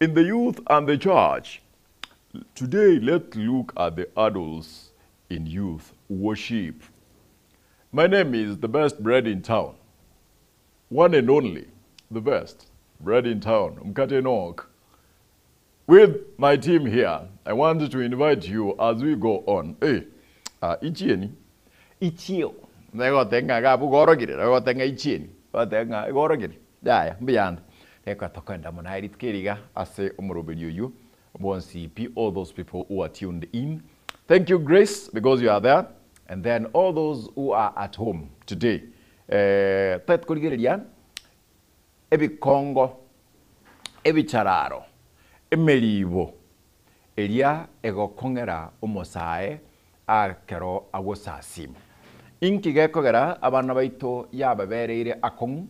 in the youth and the church. Today let's look at the adults in youth worship. My name is the best bread in town. One and only, the best bread in town, Mkate Enoch. With my team here, I want to invite you as we go on. Hey, uh, ichieni. Ichio. Negote ng'a gabu gorogire, negote ng'a ichieni. Gote ng'a gorogire. Yaya, mbuyande. Reka tokenda muna rituko eri iga ase omoroberi oyio bonsi pi all those people who are tuned in. Thank you Grace because you are there and then all those who are at home today. Eh, totagete korigereria ebikongo, ebichararo, emeribo eria egokong'era omosae akero agosasima. Inki gekogera abana baito yababereire akong'u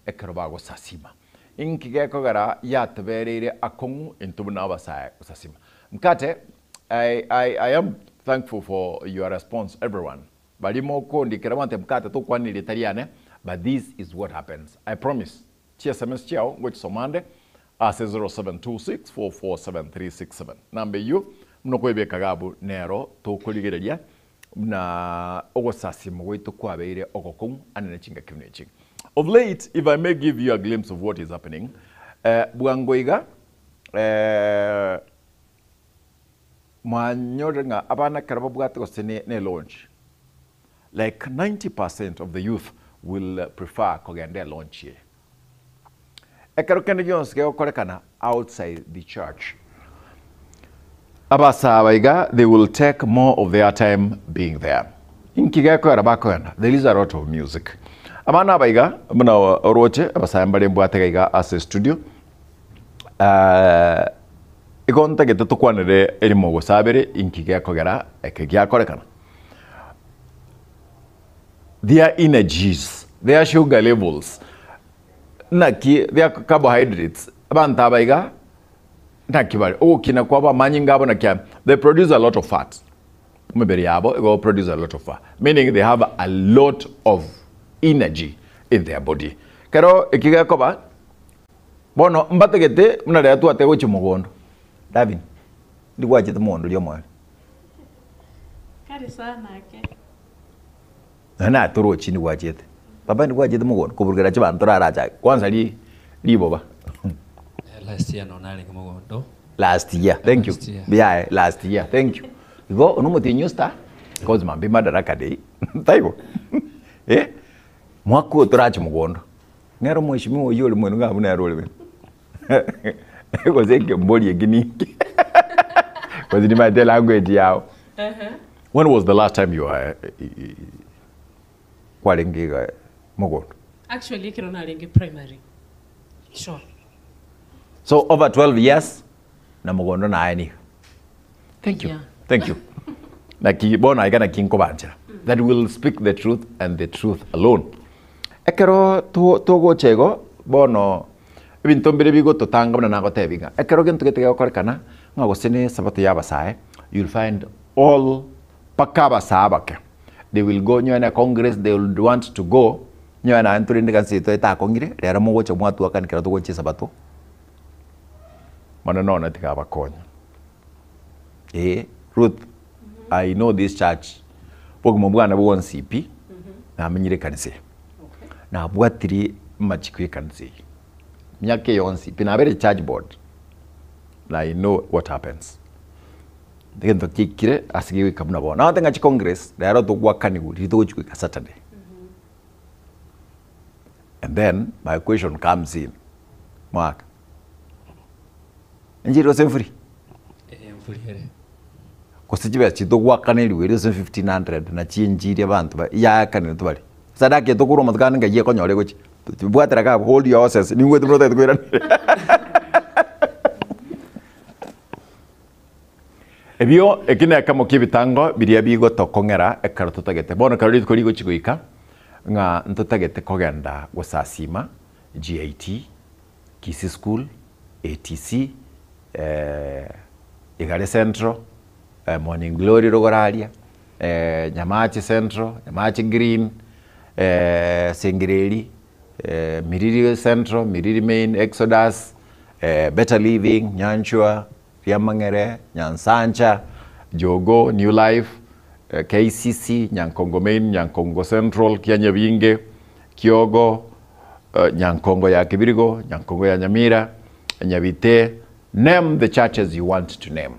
ekero bagosasima? Inki gekogera yatobereire akong'u intwe buna abasae gosasima? Mkate, I, I, I am thankful for your response everyone. Baria mokondikera mwante mkate tokwanire erieta riane, but this is what happens. I promise, chi sms chiao ngochisoma ande ase 0726447367. Namba eyio buna okoebeka iga abwo nero tokorigereria buna ogosasima gwaito kwabeire ogokong'u ande ne chingaki buna echi. Of late, if I may give you a glimpse of what is happening, eh, bwango iga eh, Mwanyorire ng'a abana ekero babwate gose ne ne launch, like 90 percent of the youth will prefer kogenda elaunch eye. Ekero kende gionsi gegokorekana outside the church, abasaa aba iga they will take more of their time being there. Inki gekogera bakogenda? There is a lot of music. Abana aba iga buna oroche abasae mbare mbwate iga iga ase estudio, Igo ntagete tokwanere erimo gose abere inki gekogera eke giakorekana. Their energies, their sugar levels, naki their carbohydrates, abanto aba iga naki bare, ogokina kwabo amanyinga abo naki are, they produce a lot of fat. Emebere yabo igo produce a lot of fat, meaning they have a lot of energy in their body. Kero eki gekoba, Bono mbatagete buna riria twateba gochia mogondo. Davin, ndi gwachete mogondo ria omoerio? Kare sana ake. Naende naye torochi ndi gwachete. Papa ndi gwachete mogondo koburukera chibanto torarache kwanza ri riboba. Last year no narenge mogondo. Last year, thank you. Last year. Mbuya last year, thank you. Igo one omotienyi o star, cause mambia madaraka day, taibo? Eh, mwaka oyo torache mogondo. Nere omweshimiwa oyio ore mwenu ng'a buna ere ore bene. Gose ekembori eki ninki. Gose nimanyete elanguage yao. When was the last time you were kwarenge iga mogondo? Actually ekero narenge primary. Sure. So over 12 years na mogondo naye niga. Thank you. Yeah. Thank you. Naki bono aiga naki nkobanchera. That will speak the truth and the truth alone. Ekero to togocha igo bono ebinto mbire bigototanga buna nagotebi ng'a ekero gento gete gegokorekana ng'a gose ne esabato ya abasae you'll find all mpaka abasae abake they will go nyowe na congress they will want to go nyowe naye ntorende ekanisa yaito etakong'ire rero mogocha mwatwakani ekero togocha esabato mono nonye tiga abakonye. Ee Ruth I know this church bogima bwane bwonsi pi namenyire ekanisa eye nabwatire amachiko ya ekanisa eye miaka eye yonsi pi nabere church board na I know what happens egento kiaikire ase gegoika buna bono nagote ng'a chicongress rero togwakanigwa riria togochi goika Saturday and then my question comes in mwaka. Enchiri gose enfuri? Ee, enfuri ere. Gose chibesa chiria togoakanerigwa erio gose 1500 nachio enchiri abanto ba yaakanire tobare. Sadaka eye tokorwa amatuko ande ng'ai ekonyora egochia. Bwatera iga abwo hold your horses ningwete buna otagete koiraneria. Ebio eki nekemo kia ebitango biria bigotokong'era ekero totagete. Bono ekero rituko rigochia goika ng'a ntotagete kogenda gosasima GIT, Kisii School, ATC, Igare Central, Morning Glory rogoro aria, Nyamache Central, Nyamache Green, Sengereri, Miriri Central, Miriri Main, Exodus, Better Living, Nyanchwa, Riamang'ere, Nyansancha, Jogoo, New Life, KCC, Nyankongo Main, Nyankongo Central, Kianyabinge, Kiogo, Nyankongo ya Kibirigo, Nyankongo ya Nyamira, Nyabite, name the churches you want to name.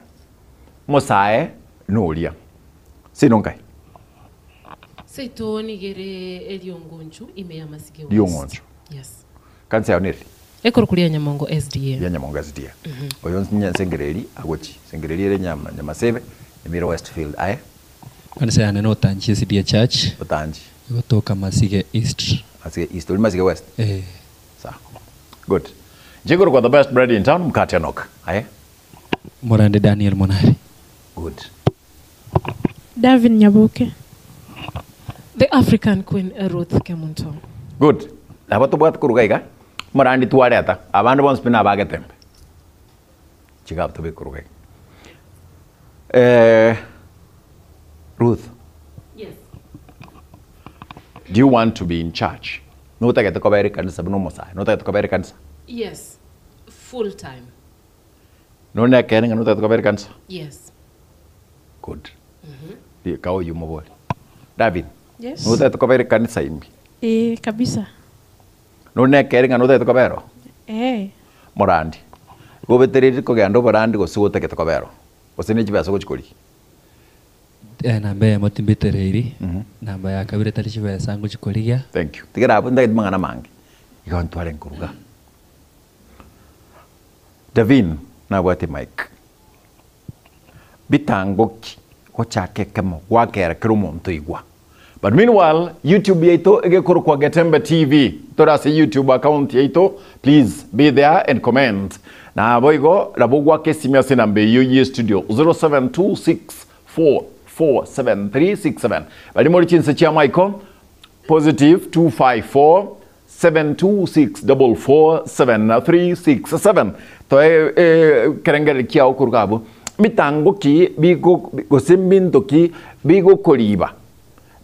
Mosae noria. Seino nkai? Seito nigo ere eriongonchu ime ya Masige West. Riong'onchu. Yes. Kansa yao neri? Ekoroku ria Nyamongo SDA. Ria Nyamongo SDA. Oyo nsinye Nsengereri agochi. Nsengereri ere Nyama Nyamasebe, Nyamira Westfield. Aye? Kanisa yane notanchi SDA Church. Otanchi. Egotoka Masige East. Masige East. Ori Masige West? Eh. Sawa. Good. Inche nkorokwa the best bread in town, mkate anoka. Aye? Morande Daniel Monari. Good. Davin Nyaboke. The African Queen Ruth Kemunto. Good. Nabo tobwate korwa iga iga, omorandi twareta, abande bonsi pi nabagetembe. Chigabu tobeke korwa iga. Eh, Ruth. Yes. Do you want to be in church? Notagete kobera ekanisa buna omosae, notagete kobera ekanisa? Yes. Full time. Nonye ekeene ng'a notagete kobera ekanisa? Yes. Good. Rika oyio mobori. Davin, Yes. notagete kobera ekanisa ime? Ee, kabisa. Nonye ekeene ng'a notagete kobera oo? Ee. Morandi, igo obetereiri kogenda oborandi gose gotagete kobera oo? Gose ne chibesa ogochi korigia? Namba eyemo timbetereiri, namba ya kabere tari chibesa ngochi korigia. Thank you. Tigera abwo ntagete mang'ana amange. Igo ntware nkoruga. Davin nabwate mic. Bitango ki gochaka ekemo gwakera kera omonto oigwa. But meanwhile YouTube yaito egekorokwa Getembe TV tore ase YouTube account yaito please be there and comment. Naboigo nabo gwaka esimi ase enamba eyio ye studio 0726447367 baria more chinse chia Michael positive 254 726447367 Toe ekerengererio kiao koruga abwo, mitango ki bigo gose mbinto ki bigokoriiba,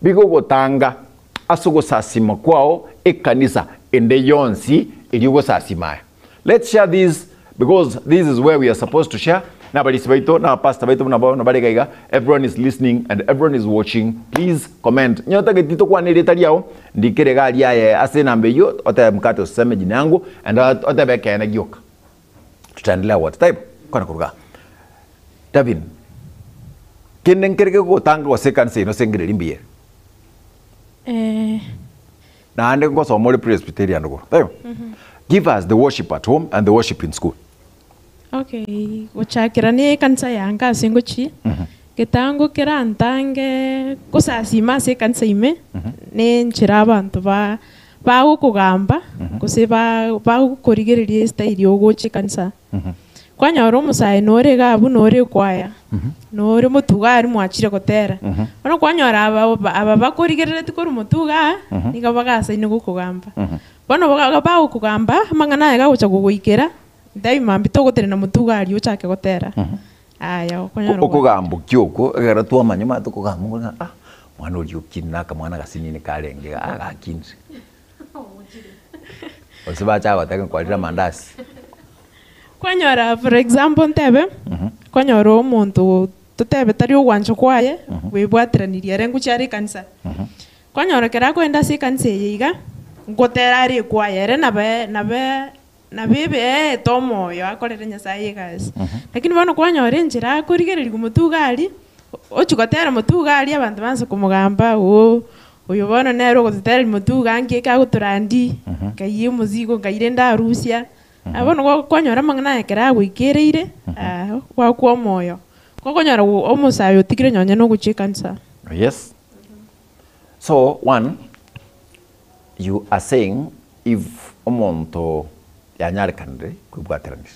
bigogotanga ase ogosasima kwao ekanisa ende yonsi eria ogosasima aye. Let's share this because this is where we are supposed to share na abarisia baito na abapastor baito buna bono bare iga iga everyone is listening and everyone is watching please comment onye otageti tokwane erieta riao ndikere iga aria aye ase enamba eyio otebe mkate oseme jina yangu and otebe ekeene gioka tutaendelea wote taibo kwana koruga aa Davin kende nkere kegogotanga gose ekanisa eye nosengereri mbuya ere? Eh. Naende ngosoma ore Presbyterian igoro. Taibo? Give us the worship at home and the worship in school. Okay, gochakera ne ekanisa yange ase ngochia, getango kerantange gosasima ase ekanisa ime, ne enchera abanto ba bagokogamba, gose ba bagokorigereria estyle ogocha ekanisa. Kwanyora omosae nore iga abwo nore ekwaya, nore motuga aria mwachire gotera. Bono kwanyora aba aba bakorigereretie korwa motuga aa, nigo bagasaine gokogamba. Bono bagokogamba, amang'ana aya gagocha gogoikera, ntebi mambia togotenena motuga aria ochake gotera. Aya okonyora gwa. Okogambokia okwo, ekero twamanya omanyete okogamba okwo ng'a ah, mwana oria okinire akamwana agasinini karenge iga, ah gakinire. Gose bacha goteba ng'a kwarire amandasi. Kwanyora for example ntebe, kwanyora omonto totebe tari ogwancha kwaye, bwebwateranirie ere ngochia are ekanisa. Kwanyora ekero akoenda ase ekanisa eye iga, ngotera are ekwaya ere nabe nabe nabe ebeete omoyo akorere Nyasaye egasi. Lakini bono kwanyora enchera akorigererigwa motwe iga aria, ochia gotera motwe iga aria abanto banse komogamba ooh, oyo bono nere ogototereria motwe iga nki eke agotorandia, nkai omozigo nkai rende arusia. Bono kwanyora amang'ana aya ekero agoikereire, gwakwa omoyo. Gokonyora omosae otigire nonye na ogochia ekanisa. Yes. So one, you are saying if omonto yanyarekanire kwebwateranire,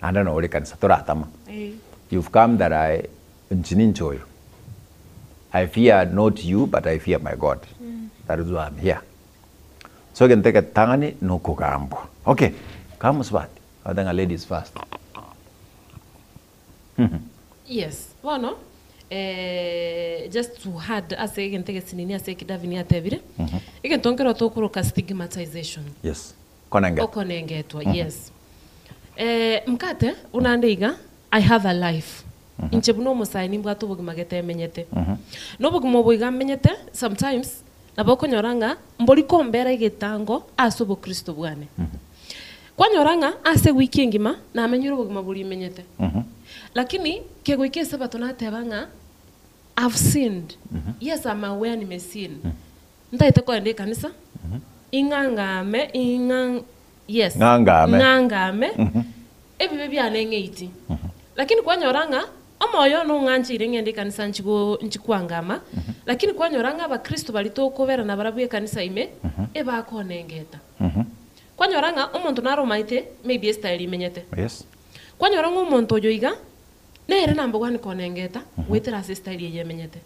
naende nore ekanisa toratama, you've come that I inche ninche oyo, I fear not you but I fear my God, that is why I'm here. So egento egetang'ani nokogambwa. Okay, kaa mosubati, bagoteba ng'a ladies first. Yes, bono just to add ase egento egesinini ase eki Davin atebire, egento nkero tokoroka stigmatization. Yes, konengetwa. Okonengetwa, yes. Eh, mkate, buna ande iga, I have a life. Inche buna omosae nimbwate obogima gete emenyete. Na obogima obo iga menyete, sometimes, nabo okonyora ng'a mbori kombera egetango ase obokristo bwane. Kwanyora ng'a ase ewiki engima namenyire obogima boria imenyete. Lakini kegoika esabato nateba ng'a I've sinned. Yes, I'm aware nime sin. Ntaete kogenda ekanisa, ing'ang'ame, ing'ang yes, Ng'ang'ame. ng'ang'ame, ebibe biane ng'eiti. Lakini kwanyora ng'a omoyo one ong'ancheire ng'ende ekanisa nchigo nchikwangama, lakini kwanyora ng'a abakristo baria tokobera nabarabwo ekanisa ime, ebakonengeta. Kwanyora ng'a omonto naro omaete maybe estyle imenyete. Yes. Kwanyora ng'a omonto oyo iga, nere number one konengeta, goetera ase estyle eye emenyete.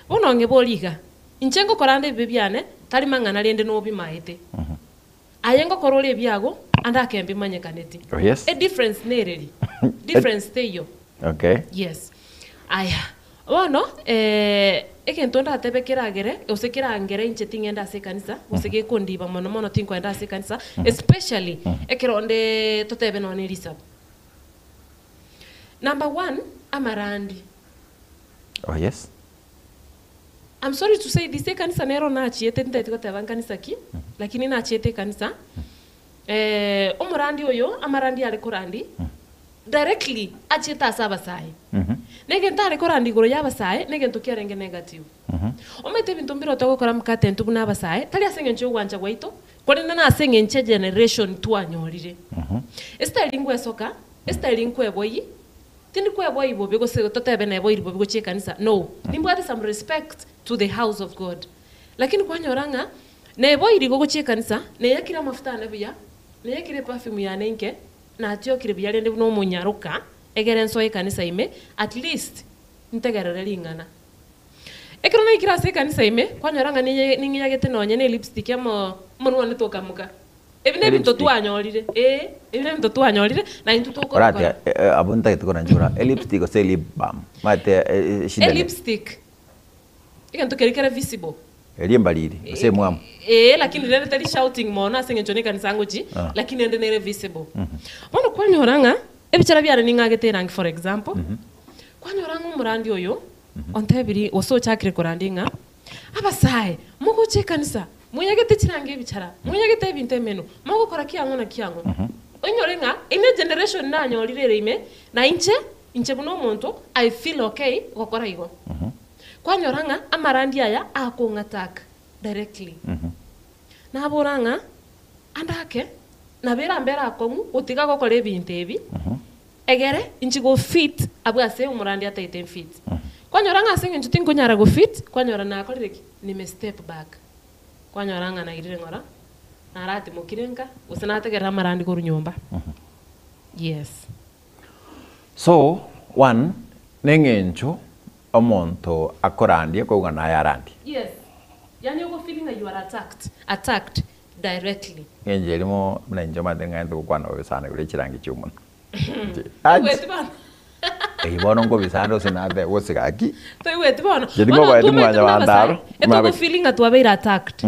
Bono ong'e boria iga, inche ngokora ande ebibe biane, tari mang'ana rende nobimaete. Aye ngokora ore ebiago, ande ake mbimanyekaneti. Oh, yes. Edifference nereri? Difference teiyo. Okay. Yes. Aya, bono egento ndatebe keragere, gose kerangere inche ting'ende ase ekanisa, gose gekondiba mono mono tinkoenda ase ekanisa, especially ekero onde totebe nonye ne risabu. Number one, amarandi. Oh yes. I'm sorry to say this, ekanisa nero nachiete ntagete goteba nkanisa ki, lakini nachiete ekanisa, omorandi oyo, amarandi are korandi, directly achiete ase abasae. Na egento are korandi igoro ya abasae, na egento kiarenge negative. Omanyete ebinto mbire togokora mkate intwe buna abasae, tari ase eng'encho ya ogwancha gwaito, korende na ase eng'encho ya generation twanyorire. Esitari ngwesoka, esitari nkweboyia, Tindi kweboyia bobe gose totebe neboiri bobe gochia ekanisa, no. Nimbwate some respect to the house of God. Lakini kwanyora ng'a neboiri igo gochia ekanisa, neyakire amafuta ane buya, neyakire eperfume yane inke, natiokire buya rende buna omonyaroka, egere nsoe ekanisa ime, at least ntegerere ring'ana. Ekero naikire ase ekanisa ime, kwanyora ng'a niye ning'iyagete nonye ne lipstick amo omonwa one tokamoka. Ebi nebinto Elipstick. twanyorire, ee, ebi nebinto twanyorire, na intwe tokobikora. Oratia abwo ntagete koranchora elipstick gose elip balm omanyete eshida ne Elipstick, egento keria kere visible. Eria embariri gose emwamu. Ee, lakini rende tari shouting mono ase eng'encho ne ekanisa ngochia, Ah. lakini ende nere visible. Bono kwanyora ng'a, ebichara biane ning'agete erangi for example, kwanyora ng'a omorandi oyo, ontebirie gose ochakire korandia ng'a, Abasae, mogocha ekanisa, mweyagete chirangi ebichara, mweyagete ebinto emenwa, mogokora kiang'o na kiang'o. Oinyore ng'a ime generation nanyorire ere ime, na inche, inche buna omonto, I feel okay gokora igo. Kwanyora ng'a amarandi aya akong'attack directly. Nabora ng'a ande ake, nabo erambere akong'u gotiga gokora ebinto ebi, Egere inche go fit abwo ase omorandi ataete mfit. Kwanyora ng'a ase eng'encho tinkonyara go fit, kwanyora nakorire ki? Nime step back. Kwanyora ng'a nairire ng'ora, naratimokire nka, gose nategerera amarandi korwa nyomba. Yes. So, one, neng'encho omonto akorandie koigwa naye arandie. Yes. Yaani ogo feel ng'a you are attacked, attacked directly. Eng'encho erimo buna inche omanyete ng'aete gokwana bobe sana igoro yechirangi chi'omonwa. Toigweti bono. Eyio bono nkobisa ande gose nate gose gaki. Toigweti bono. Inche Bono tinkobaeti twamaete buna mwanyabanto abasae, aro, etogo mwabe- feel ng'a twabeire attacked.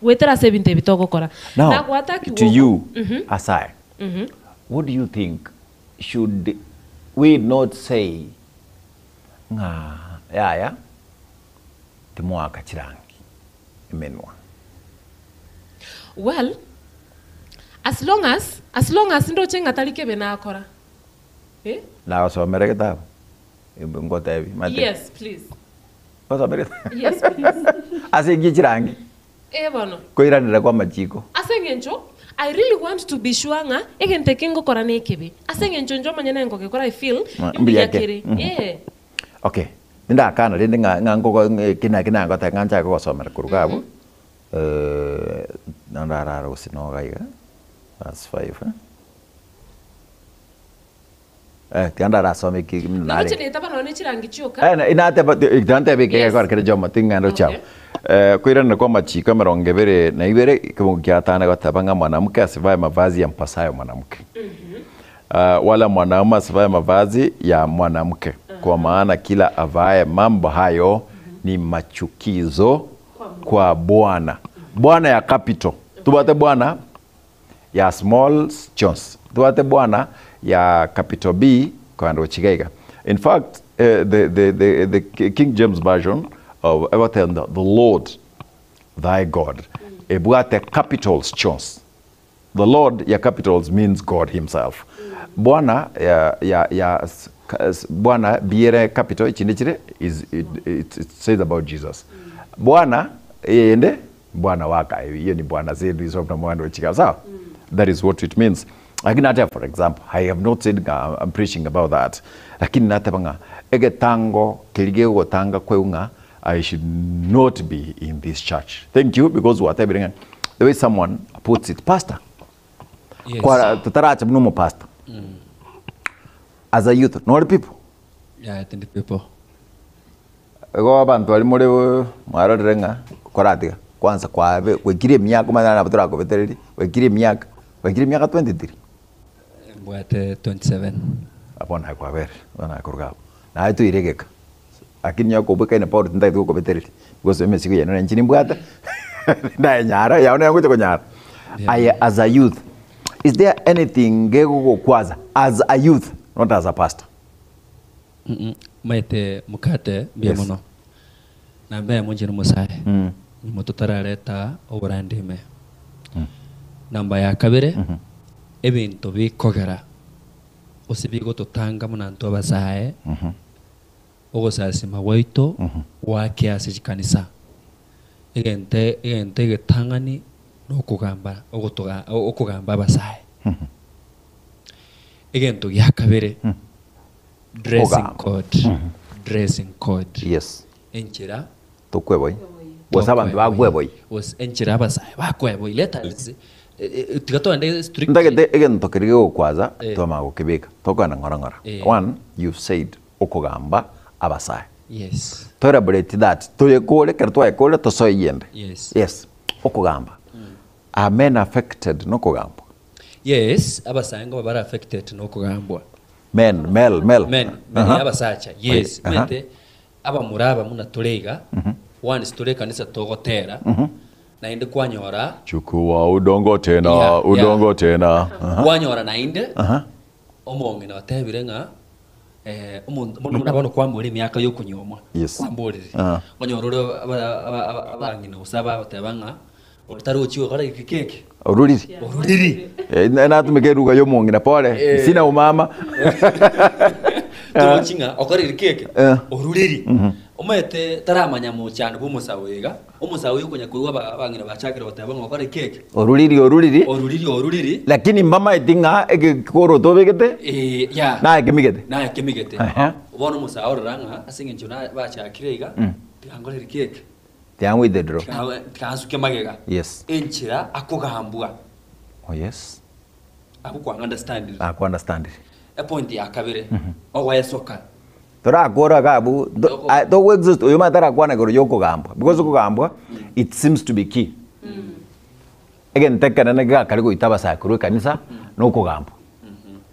Goetera ase ebinto ebi togokora. Now, Na goattackigwa to oko- you, Asaya, what do you think should we not say ng'a yaya timoaka chirangi emenwa? Well, as long as, as long as ndoche ng'a tari kebe nakora, eh. Nagosomera egetabu, imbe ngotebi mate. Yes, please. Ngosomere egetabu? Yes, please. Ase inki chirangi? Eh bono. Koiranera kwa amachiko. Ase eng'encho, I really want to be sure ng'a egento eke ngokora nekebe. Ase eng'encho inche omonyene nkogekora I feel, Mbuya mbuya kere. kere. Eh. Okay, tindakana rende ng'a ng'a nkogo eki naki nagoteba ng'a nchake gosomera korwa iga abwo. Naende arare gose noga iga, verse 5 eh. Tiga ndarasome eki buna nare. Nagoche netaba nonya ne chirangi chioka. Eh, nateba tiga ntebe eke Yes. gekora kere jomo ting'enda gochia Okay. abwo. Koiranera kwa amachiko emerongo ebere na ibere, ekemungu kia gatano egoteba ng'a mwanamke asivae mavazi yampasayo mwanamke. Wala mwanaume asivae mavazi ya mwanamke, kwa maana kila avae mambo hayo ni machukizo kwa Bwana. Bwana ya capital. Tobwate Bwana ya small Jones. Ntobwate Bwana ya capital B kogenda gochia iga iga. In fact, eh, the, the, the, the King James Version of egoteba the Lord thy God ebwate capitals chionsi. The Lord ya capitals means God himself. Bwana ya, ya, ya, s- ka- s- Bwana biere capital echinde chire is it, it, it says about Jesus. Bwana eyende Bwana waka hiyo ni bwana zetu hizo na mwana wachika sawa. That is what it means. Lakini hata for example I have not said nga I'm preaching about that. Lakini nateba nga egetango kelige gotanga kweunga I should not be in this church. Thank you because watebire nga the way someone puts it pastor Yes. kwara tutaracha buna omopastor as a youth nori people Yeah, I think the people. Igo abanto baria more mwarorire ng'a koratiga kwanza kwabe gwaikire emiaka omanyete nabo torakobetereria, gwaikire emiaka, gwaikire emiaka 23? Mbwate 27. Bono aye kwaberire, bono aye koruga abwo. Naye toire egeka, lakini onye kobwekaine Paul tintagete gokobetereria, because emesigo yaino nenche nimbwate, tindayenyara, yao nere ngocha konyara. Aye as a youth, is there anything gegogokwaza as a youth, not as a pastor? Maete mokate mbuya Yes. mono. Namba eyemo inche nomosae, nyuma totarareta oborandi ime. Namba ya kabere, ebinto bikogera gose bigototanga buna intwe abasae, ogosasima gwaito gwake ase chikanisa. Egente egento egetang'ani nokogamba ogotoga okogamba abasae. Egento gia kabere, dressing Kogamba. code, dressing code. Yes. Enchera Tokweboyia. Gose abanto bakweboyia. Gose enchera abasae bakweboyia. Let us eh, eh, tiga togende strictly. Ntagete egento keria gegokwaza Eh. twamanya gokebeka tokogenda ng'ora ng'ora. Eh. One, you've said okogamba abasae. Yes. To elaborate that toyekore ekero twayekore tosoe eyende. Yes. Yes. Okogamba. Are men affected nokogambwa? Yes, abasae ngoba bare affected nokogambwa. Men, mel, mel. Men, men Aha. abasacha. Yes, Aha. omanyete abamura aba buna tore iga, once tore ekanisa togotera, naende kwanyora Chukua udongo tena, Yeah, udongo yeah. tena. Kwanyora naende Aha. omong'ina otebire ng'a eh, omonto bono buna bono kwamborire emiaka ya okonyomwa, Yes. kwamborire. Aha. Onyore ore aba- aba- aba- abang'ina gose abagoteba ng'a ore tarochi gokora eke keke. Oruriri. Oruriri. Eh, natumeka eruga ya omong'ina pole, Eh. sina umama. Torochi ng'a okorire keke. Eh. Oruriri. Omanyete taramanya mochando bwa omosawe iga, omosawe oyo okonya koigwa aba- abang'ina bachakire goteba ng'a okore keke. Oruriri oruriri. Oruriri oruriri. Lakini mbamaeti ng'a egekoroto obegete Eh, ya. naye kemigete. Naye kemigete. Aha. Bono omosawe orora ng'a ase eng'encho na bachakire iga, tiga nkorere keke. Tiga withdraw. Tiga tiga nsuke magega. Yes. Enchera akogambwa. Oh yes. Abwo kwa understandire. Naku understandire. Epoint ya kabere, ogoesoka. Torakora iga abwo, to- ah, togo exist oyo omanyete tarakwana igoro ya okogambwa because okogambwa it seems to be key. Egento ekenene gegakare goita abasae korwa ekanisa na okogambwa.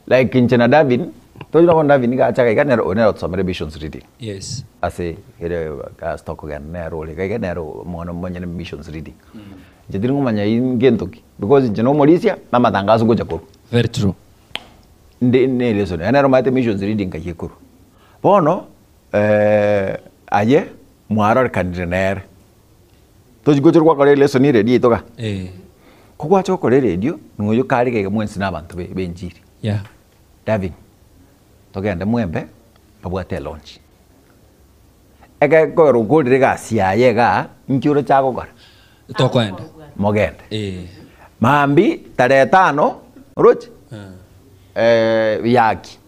Like inche na Davin, tochire bono Davin iga acha iga nere oyo nere otosomere missions reading. Yes. Ase ere ase tokogenda nere ore iga iga nere omwana omonyene missions reading. Inche tiri ngomanya ngento ki, because inche na omorisia na amatangazo ngocha korwa. Very true. Ndi ne elesson yaye nere omanyete missions reading nkai ekorwa. Bono aye mwarorekanire nere, tochi gocha gwakora elesson eredio yaito igaa. Eh. Ko gwacha gokora eredio, ning'o oyio kare iga iga mwensi na abanto be enchiri. Yeah. Davin, togende mwembe babwate elaunch. Ekero okorire egasi yaye igaa, inki oroche agokora? Tokoenda. Mogende. Eh. Mambia tarehe tano, oroche? Eh. Yaki,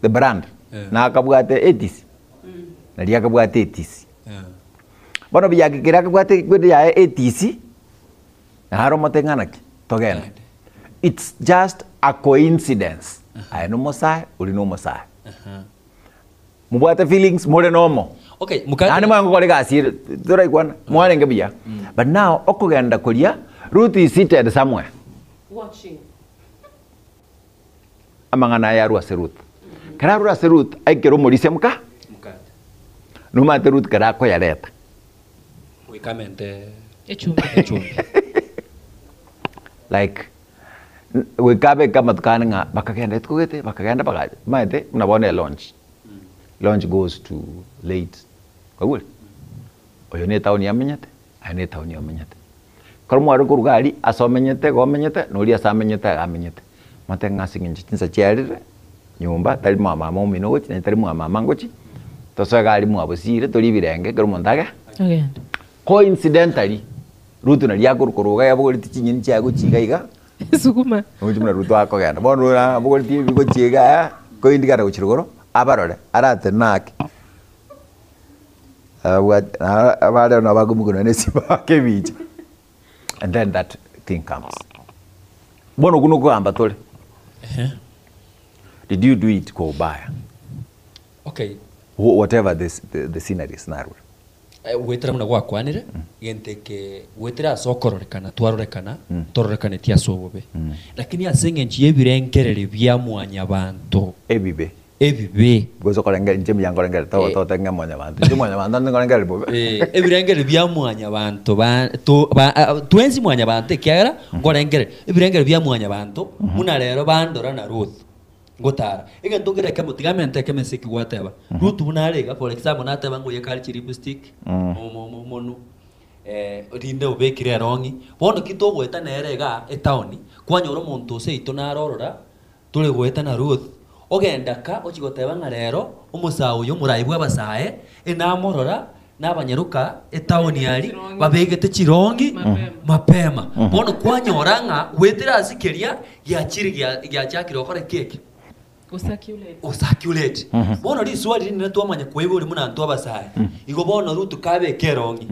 the brand, Eh. nakabwate ATC, naria akabwate ATC. Eh. Bono Biyaki kere akabwate equipment yaye ATC, naro omote ng'a naki, togende. Togende. It's just a coincidence. Aye nomosae, oria nomosae. Mobwate feelings, more nomo. Okay, mokate. Naende mwange gokora egasi ere, toraigwana, mwarenge buya. But now, okogenda koria, Ruth is seated somewhere. Watching. Amang'ana aya arwe ase Ruth. Kero arure ase Ruth, aikere omorisia moka, Mokate. nomanyete Ruth kero akoyareta. Goika amente Echumbi. echumbi. Like, Goika abeke amatuko ane ng'a bakagenda rituko gete, bakagenda bagacha, omanyete buna bono elaunch, launch goes to late, kwaigure? Oyo ne etown amenyete, aye ne etown omenyete. Ekero mware koruga aria ase omenyete iga omenyete, na oria ase amenyete iga amenyete. Motebe ng'a ase eng'encho chinsa chiarire, nyomba tari mwa mama omino ogochia, naende tari mwa mama ngochia, tosoe iga aria mwa bosire torie ebirenge ekero omonto age. Agende. Coincidentally, Ruth naria akorwa korwa iga yabogoretie chinyeni chiaye gochia iga iga, Esuguma. Omochie buna Ruth akogenda. Bono ore abogoretie ebi gochia iga, koindi kare gochia rogoro, abarore, aratenene ake. Abwate abare nabo bakomokunwa na esimo ake ebicha. And then that thing comes. Bono okwo nokogamba tore. Did you do it kwa ubaya? Okay. Whatever the, the, the scenery scenario. Goetera buna gwakwanire, gento eke goetera ase okororekana twarorekana, tororekaneti ase obobe. Lakini ase eng'encho y'ebirengererio bia mwanyabanto Ebibe. ebibe. Gose okorenge inche mbuya nkorengereria togo tote ng'a mwanyabanto. Inche mwanyabanto ande nkorengereria bobe. Ebirengererio bia mwanyabanto ba to ba twensi mwanyabanto ekiagera nkorengereria, ebirengererio bia mwanyabanto buna rero bandora na Ruth. Ngotara. Egento nkere ekemo, tiga amente ekemo ase eki gwateba. Ruth buna are iga, for example, nateba ng'a oyekare chilipstick, omo omonu, rinde obekire erong'i, bono ki togoeta nere igaa etown, kwanyora omonto seito nare orora, tore goeta na Ruth, ogenda ka ochia goteba ng'a rero, omosae oyo omorai bwa abasae, enamorora, nabanyaroka etown aria, babegete chirong'i, mapema. Bono kwanyora ng'a goetera ase keria giachire gia giachakire gokora ki eke? Gocirculate. Gocirculate. Bono riswali rinene twamanya koiboria buna intwe abasae, igo bono Ruth kabeka erong'i,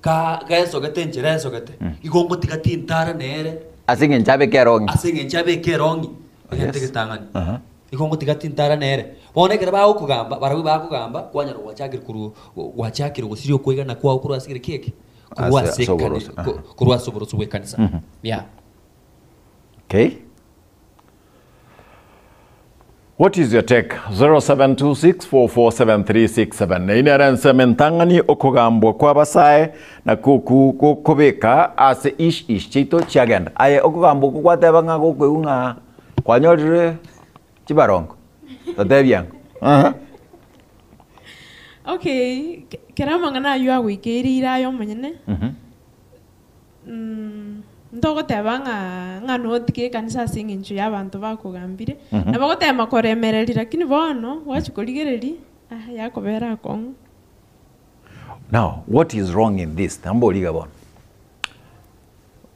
ka gesogete enchera esogete, igo ngotiga tintara nere. Ase eng'encho abeke erong'i. Ase eng'encho abeke erong'i, egento egetang'ani. Igo ngotiga tintara nere. Bono ekero bagokogamba, barabwo bakogamba, kwanyora gwachakire korwa gwachakire gosiria okoigana kwao korwa ase egere eke? Korwa Ase- ase ase ekani oboroso, aha. korwa ase oboroso bw'ekanisa. Yeah. Okay. What is your take? 0726447367 Eye nere ensemo entang'ani okogambwa kw'abasae nakwo oku gokobeka ase ish ish chiaito chiagenda. Aye okogambwa okwo gwateba ng'a gokoigwa ng'a kwanyorire chibarongo, totebie ang'o. Ehe. Okay, kera amang'ana aywo agoikeire ire aye omonyene, Ntogoteba ng'a ng'a notige ekanisa ase eng'encho y'abanto bakogambire, nabo ogotema koremereria lakini bono gwachia korigereria ah yakobera akong'u. Now what is wrong in this? Nambori iga bono.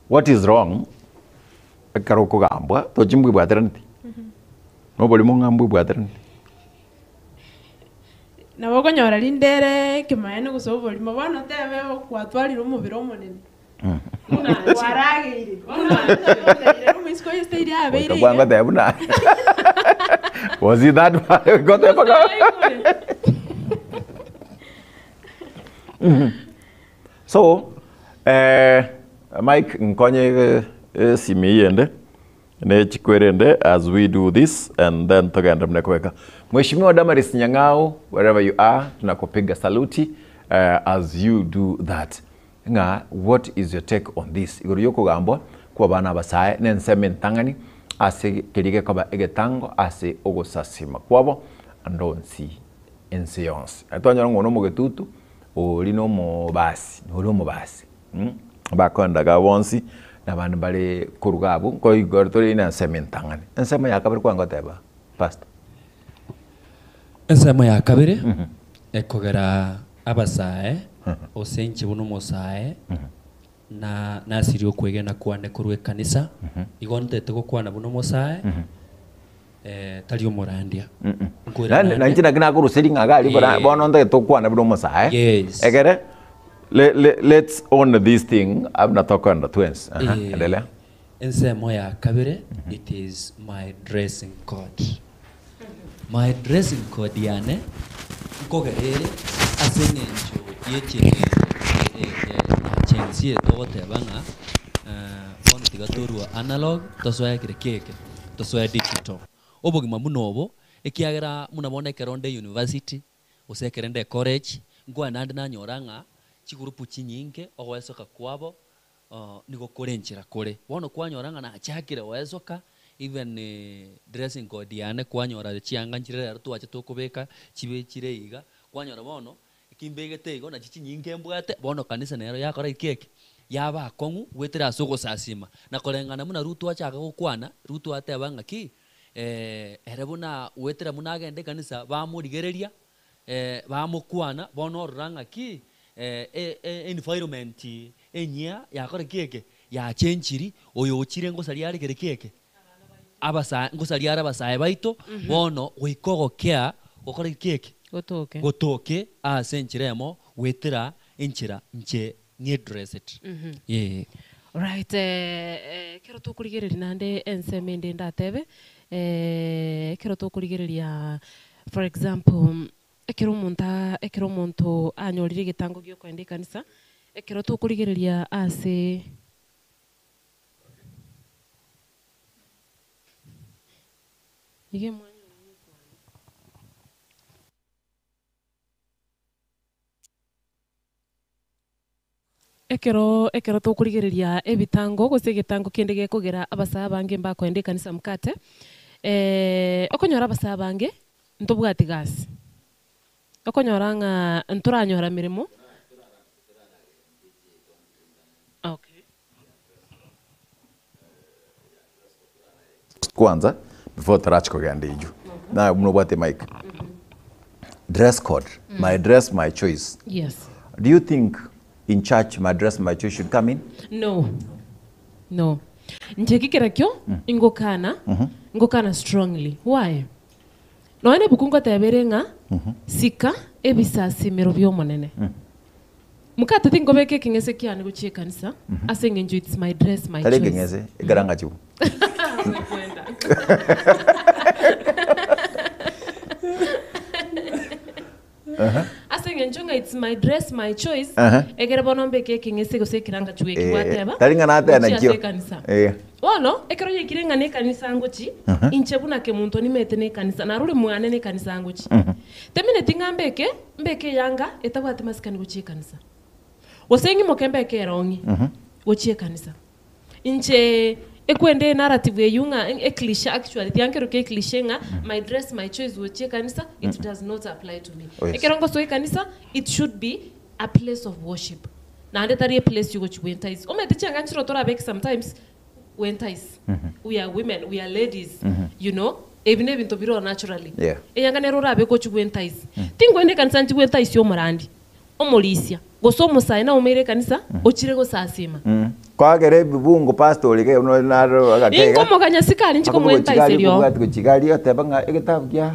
What is wrong ekero okogambwa tochi mbwebwateraneti? Noborimo ng'a mbwebwateraneti? Nabo okonyora rinde ere ekemanyererio gose oborimo, bono otebe gwatwarire omobere omonene, kwarageire, bono oteire omoiseke oye ase abeire iga. Goteba buna was it that goteba So eh, Mike nkonye esimi eyende. Ne chikwerende as we do this and then togende muna kobeka. Mheshimiwa Damaris Nyang'au, wherever you are, tunakupiga saluti uh, as you do that. Ng'a what is your take on this? Igoro yokogambwa kwa abana abasae na ensemo entang'ani ase keria gekoba egetango ase ogosasima kwabo ande onsi ense yonsi. Twanyora ng'a ono omogetutu ori na omobasi, ori omobasi. Bakoendaga bonsi, na abande mbare koruga abwo, nkoigoro tore na ensemo entang'ani. Ensemo ya kabere kwang'a goteba pastor. Ensemo ya kabere, ekogera abasae, gose inche buna omosae, na nasirie okwegena kwane korwa ekanisa, igo ntete gokwana buna omosae, tari omorandia. Nkoirana Naende nainche naki nakorusia ring'aga aria bora Eh. bono ntagete tokwane buna omosae. Yes. Ekere le, le, let's own this thing buna tokoenda twensi. Aha, Eh, endelea. Ensemo ya kabere, it is my dressing code. My dressing code yane nkogera ere ase eng'encho ye chensie togoteba ng'a bono tiga torwa analog tosoe kere keke. Tosoe digital. Obogima buna obo, ekiagera buna bono ekero nde university, gose ekere nde college, nkwane naende nanyora ng'a chigroup chinyinge ogoesoka kwabo, Nigo kore enchera kore. Bono kwanyora ng'a nachakire goesoka, even dressing code yane kwanyora chianga nchire rero twacha tokobeka chibe chire iga, kwanyora bono eki mbegete igo nachi chinyinge mbwate, bono kanisa nero yakora ki eke? Yaba akong'u goetera ase ogosasima. Na koreng'ana buna Ruto achaka gokwana, Ruto ateba ng'aki, ere buna goetera buna agende ekanisa bamorigereria, Bamokwana, bono orora ng'aki environment enyia yakora ki eke? Yachenchiri, oyo ochire ngosaria are kere ki eke? Abasae, ngosaria are abasae baito, bono goika ogokea gokore ki eke? Gotoke. Gotoke ase enchera eyemo goetera enchera inche ng'edressed. Ee. Right, ekero tokorigereria naende ensemo ende ndatebe, ekero tokorigereria For example, ekero omonto aa ekero omonto anyorire egetango giokoenda ekanisa, ekero tokorigereria ase iga mwanyora ngokwana. Ekero ekero tokorigereria ebitango gose egetango kende gekogera abasae abange mbakoenda ekanisa mkate, okonyora abasae abange ntobwati gasi, okonyora ng'a ntoranyora meremo. Okay. Kwanza before tarachi kogenda eywo naye buna obwate mic dress code my dress my choice Yes. do you think in church my dress my choice should come in No. No. Inche kikerekio ingokana ngokana strongly. Why? Nonya na ebuku ngoteba ere ng'a sika ebisasimero bi'Omonene. Mokate tinkobeka ekeng'ese kiane gochia ekanisa ase eng'encho it's my dress my Tari choice. ekeng'ese, ekerangachibu. Kwenda. Ase eng'encho ng'a it's my dress my choice, Aha. ekere bono mbeke ekeng'ese gose ekerangachibu eki Eh, gwateba, tari ng'a nateba gochia nakio. ase ekanisa. Eh. Bono, ekero yaikire ng'a nekanisa ngochi, inche buna kemonto nimete nekanisa, narure mwane nekanisa ngochi. Temineti ng'a mbeke, mbeke eyanga etabwati masikani gochia ekanisa. Gose ng'imoke mbeke erong'i gochia ekanisa. Inche ekwende enarrative eywo ng'a ecliche actually tiankerokia ecliche ng'a my dress my choice gochia ekanisa, it does not apply to me. Oh yes. Ekero ngosoa ekanisa, it should be a place of worship. Naende tari eplace yogochia goentice. Omanyete chianga nchire torabeke sometimes, goentice. We are women, we are ladies, you know, ebi nebinto bire oo naturally. Yeah. Eyanga nere orabeke ochie goentice. Tinkoenda ekanisa nchie goentice omorandi, omorisia, gose omosae naumeire ekanisa, ochire gosasima. Kwagera ebibungo pastor ore iga buna naro agake iga. Inkomoganya sikari nchie komoentice erio. Akobwati gochia gari oteba ng'a egetabu kia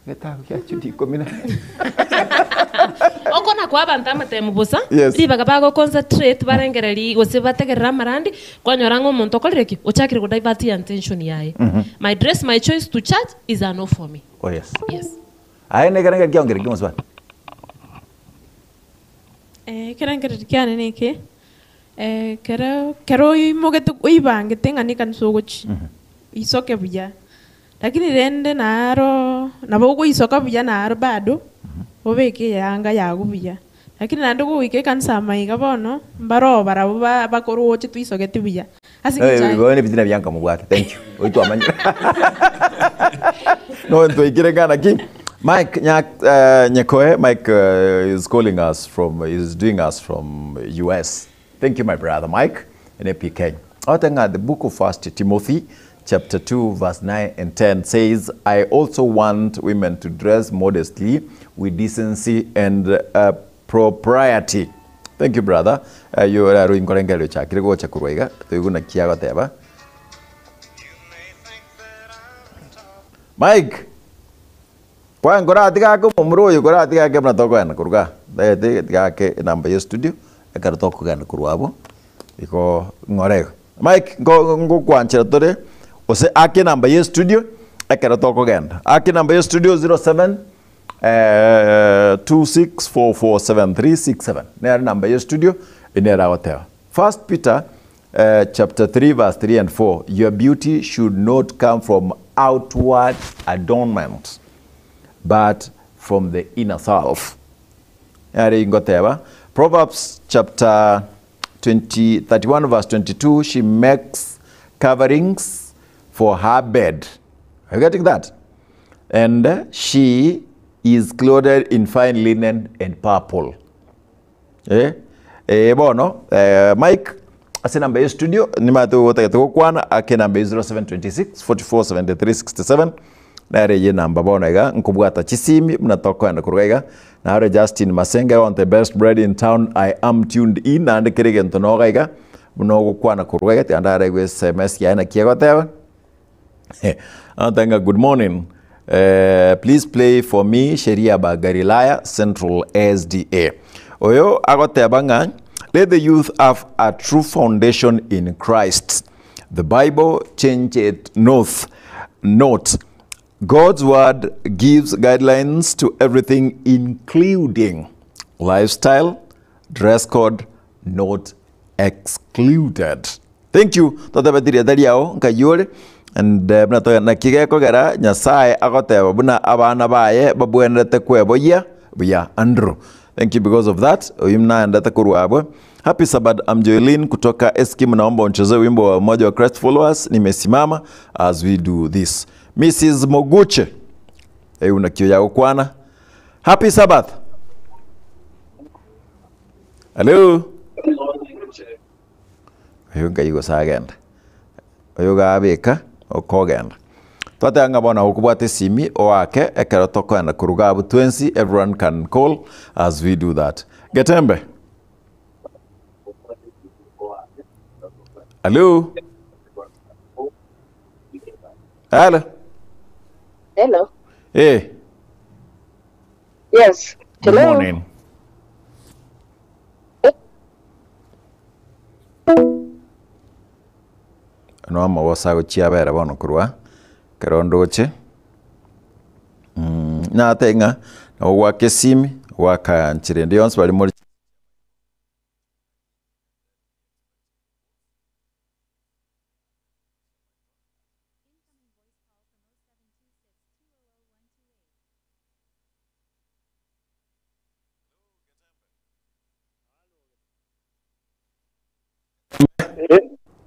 egetabu kia Jude ikomi na Oko nakoa abanto amatemu bosa, Yes. ribaga bago concentrate barengererie gose bategerere amarandi, kwanyora ng'a omonto okorire ki? Ochakire go divert attention yaye. My dress, my choice to church is a no for me. Oh yes. Yes. Aye nekerengerio kiao nkere ki mosubati? Ekerengererio kiane neke, ekero ekero oimogete oibangete ng'a nekanisa ogochia, isoke buya. Lakini rende naro nabo ogoisoka buya naro bado, obeke eyanga yago buya. Lakini naende gogoika ekanisa amaiga bono, mbaroo barabwo ba bakoroche toisogeti buya. Ase eng'encho aye. Bono ebitina bia nkamobwate thank you oyo twamanyire no twaikire ng'a naki Mike Nyak Nyakoe Mike is calling us from is doing us from US Thank you my brother Mike ene PK. Ote ng'a the book of first Timothy chapter 2 verse 9 and 10 says I also want women to dress modestly with decency and uh, propriety. Thank you brother. Ayio raro inkorengereria ochakire gocha korwa iga toigwe naki agoteba. Mike Kwaye nkoratiga ake omomura oyo koratiga ake buna tokogenda korwa igaa, ntagete tiga ake enamba ya estudio, ekero tokogenda korwa abwo, igo ng'ore igo. Mike nko ngokwanchera tore, gose ake enamba ya estudio, ekero tokogenda. Ake enamba ya estudio 07 26447367 nere enamba ya estudio, eye nere agoteba. First Peter chapter 3 verse 3 and 4, Your beauty should not come from outward adornment, but from the inner self. Yare ingoteba Proverbs chapter 20, 31 verse 22, she makes coverings for her bed. Are you getting that? And she is clothed in fine linen and purple. Eh, eh, bono eh, Mike ase namba ya studio nimate gotagete gokwana ake namba ya 0726 44 73 67 nere ye namba bono iga nkobwata chisimi buna tokoenda korwa iga nare Justin Masenge I want the best bread in town I am tuned in naende kere egento noga iga buna ogokwana korwa iga tiga ndaregwe SMS yaye naki egoteba Another good morning. Please play for me Sheria ba Galilaya Central SDA. Oyo agoteba ng'a let the youth have a true foundation in Christ. The Bible change it north. Note, God's word gives guidelines to everything including lifestyle, dress code not excluded. Thank you totebeti rieta riao nkai ore and eh, buna toge- naki gekogera Nyasaye agoteba buna abana baye babwenerete kweboyia buya. Andrew, thank you because of that. Oyu naendete korwa abwe. Happy Sabbath, I'm Joelyn kutoka Eskim. Naomba unchezee wimbo wa umoja wa Christ followers nimesimama as we do this. Mrs. Moguche, eyu nakio ya gokwana. Happy Sabbath. Hello. Oyo nkai gose agende. Oyo gabeka okogenda. Twateba ng'a bono okobwata esimi oake ekero tokoenda koruga abwo twensi everyone can call as we do that. Getembe. Hello. Hello. Hello. Eh. Yes. Good Hello. morning. No amagoso agochia abere bono korwa ekero ndoche natebe ng'a nabo gwaka esimi, gwaka nchera ende yonsi baria more.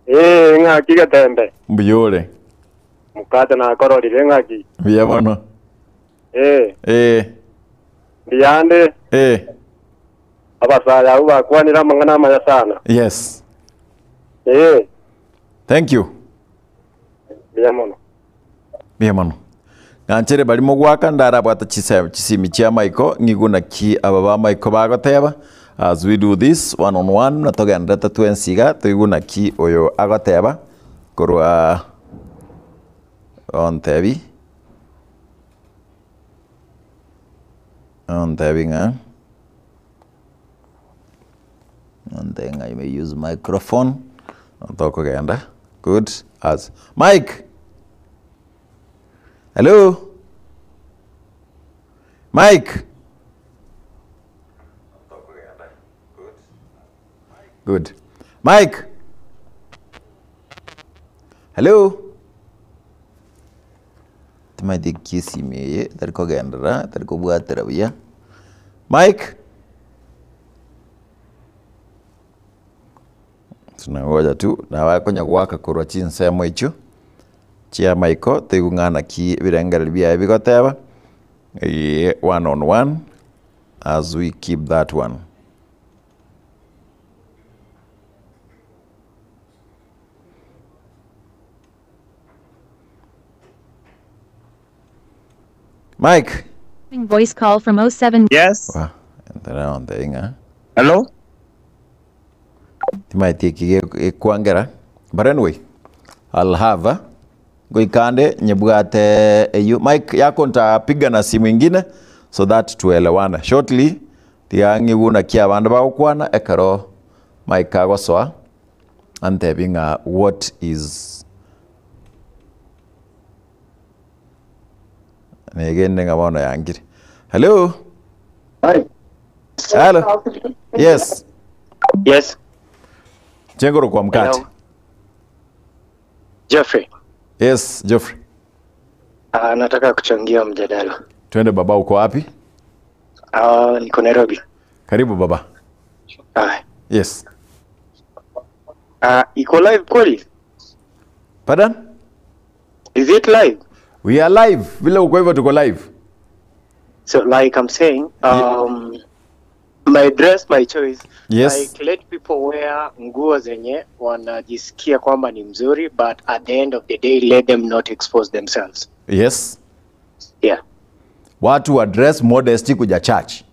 Ee, ng'aki getembe. Mbuya ore. Mokate nakororire ng'aki. Mbuya bono. Ee. Ee. Mbuya ande. Ee. Abasae abwo bakwanire amang'ana amaya sana. Yes. Ee. Thank you. Mbuya mono. Mbuya mono. Ng'anchere baria mogwaka ndarabwate chise chisimi chia maiko ng'igwe naki aba ba maiko bagoteba as we do this one on one buna togenderete twensi iga toigwe naki oyo agoteba korwa ontebi ontebi ng'a ontebi ng'a you may use microphone tokogenda good as Mike. Hello? Mike? Good. Mike? Hello? Timaeti eki esimi eye tari kogenderera, tari kobwatera buya. Mike? Tunangoja tu, nabakonya goaka korwa chinsemo echio. Chi'amaiko toigwe ng'a naki ebirengererio biaye bigoteba, eeh one on one as we keep that one. Mike. Voice call from 07. Yes. Wa, entera ontebi ng'a. Hello. Timaeti eki gekwangera but anyway I'll have goika ande nyebwate eyio Mike yako nitapiga na simu ingine so that tuelewane shortly tiga ng'igwe naki abande bagokwana ekero Mike agosoa antebi ng'a what is negende ng'a bono yangire hello hello yes Yes. Chengoro kwa mkate. Hello. Jeffrey. Yes, Geoffrey. Nataka kuchangia mjadala. Twende baba, uko wapi? Niko Nairobi. Karibu baba. Ah, Yes. Iko live kweli? Pardon? Is it live? We are live. Vile uko hivyo tuko live. So like I'm saying, my dress my choice. Yes. Like let people wear nguo zenye wanajisikia kwamba ni mzuri but at the end of the day let them not expose themselves. Yes. Yeah. Watu wa dress modesty kuja church.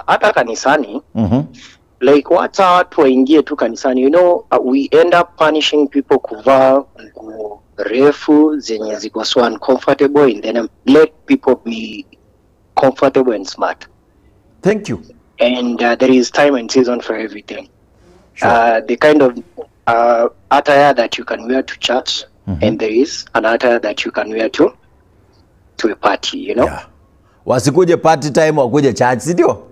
Hata kanisani like wacha watu waingie tu kanisani we end up punishing people kuvaa nguo refu zenye ziko so uncomfortable and then let people be comfortable and smart. Thank you. And there is time and season for everything. Sure. The kind of attire that you can wear to church and there is an attire that you can wear to a party, you know? Yeah. Wasikuje party time wakuje church, si ndio?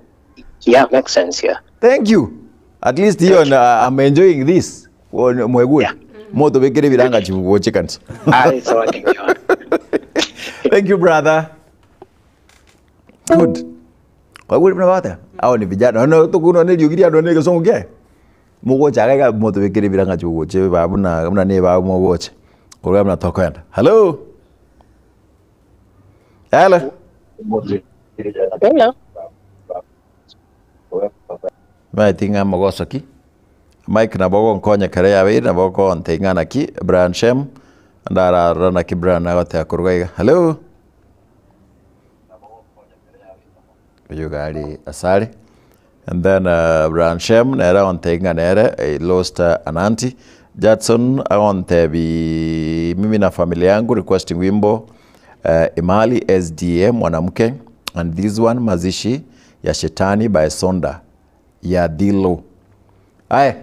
Yeah, makes sense, yeah. Thank you. At least hiyo na I'm enjoying this. Mwegwe. Yeah. Moto bekere biranga chibugoche kanisa. So thank you. Thank you brother. Good. Kwa kweli mnawata. Hao ni vijana. No tukuno ne yugiria ndo ne gesongo kye. Mugocha ga moto bekere biranga chibugoche babu na mna ne babu mugoche. Kwa mna tokwenda. Hello. Hello. Hello. Maitinga magosoki. Mike nabo nkonya kare yabe nabo konte ingana ki Brian Shem ndara rana ki Brian agote akuruga iga. Hello. Uyu gari asare. And then Brian Shem nera onte ingana ere lost an auntie. Judson aonte bi mimi na familia yangu requesting wimbo Imali SDA mwanamke and this one mazishi ya shetani by Sonda ya Dilo. Aya,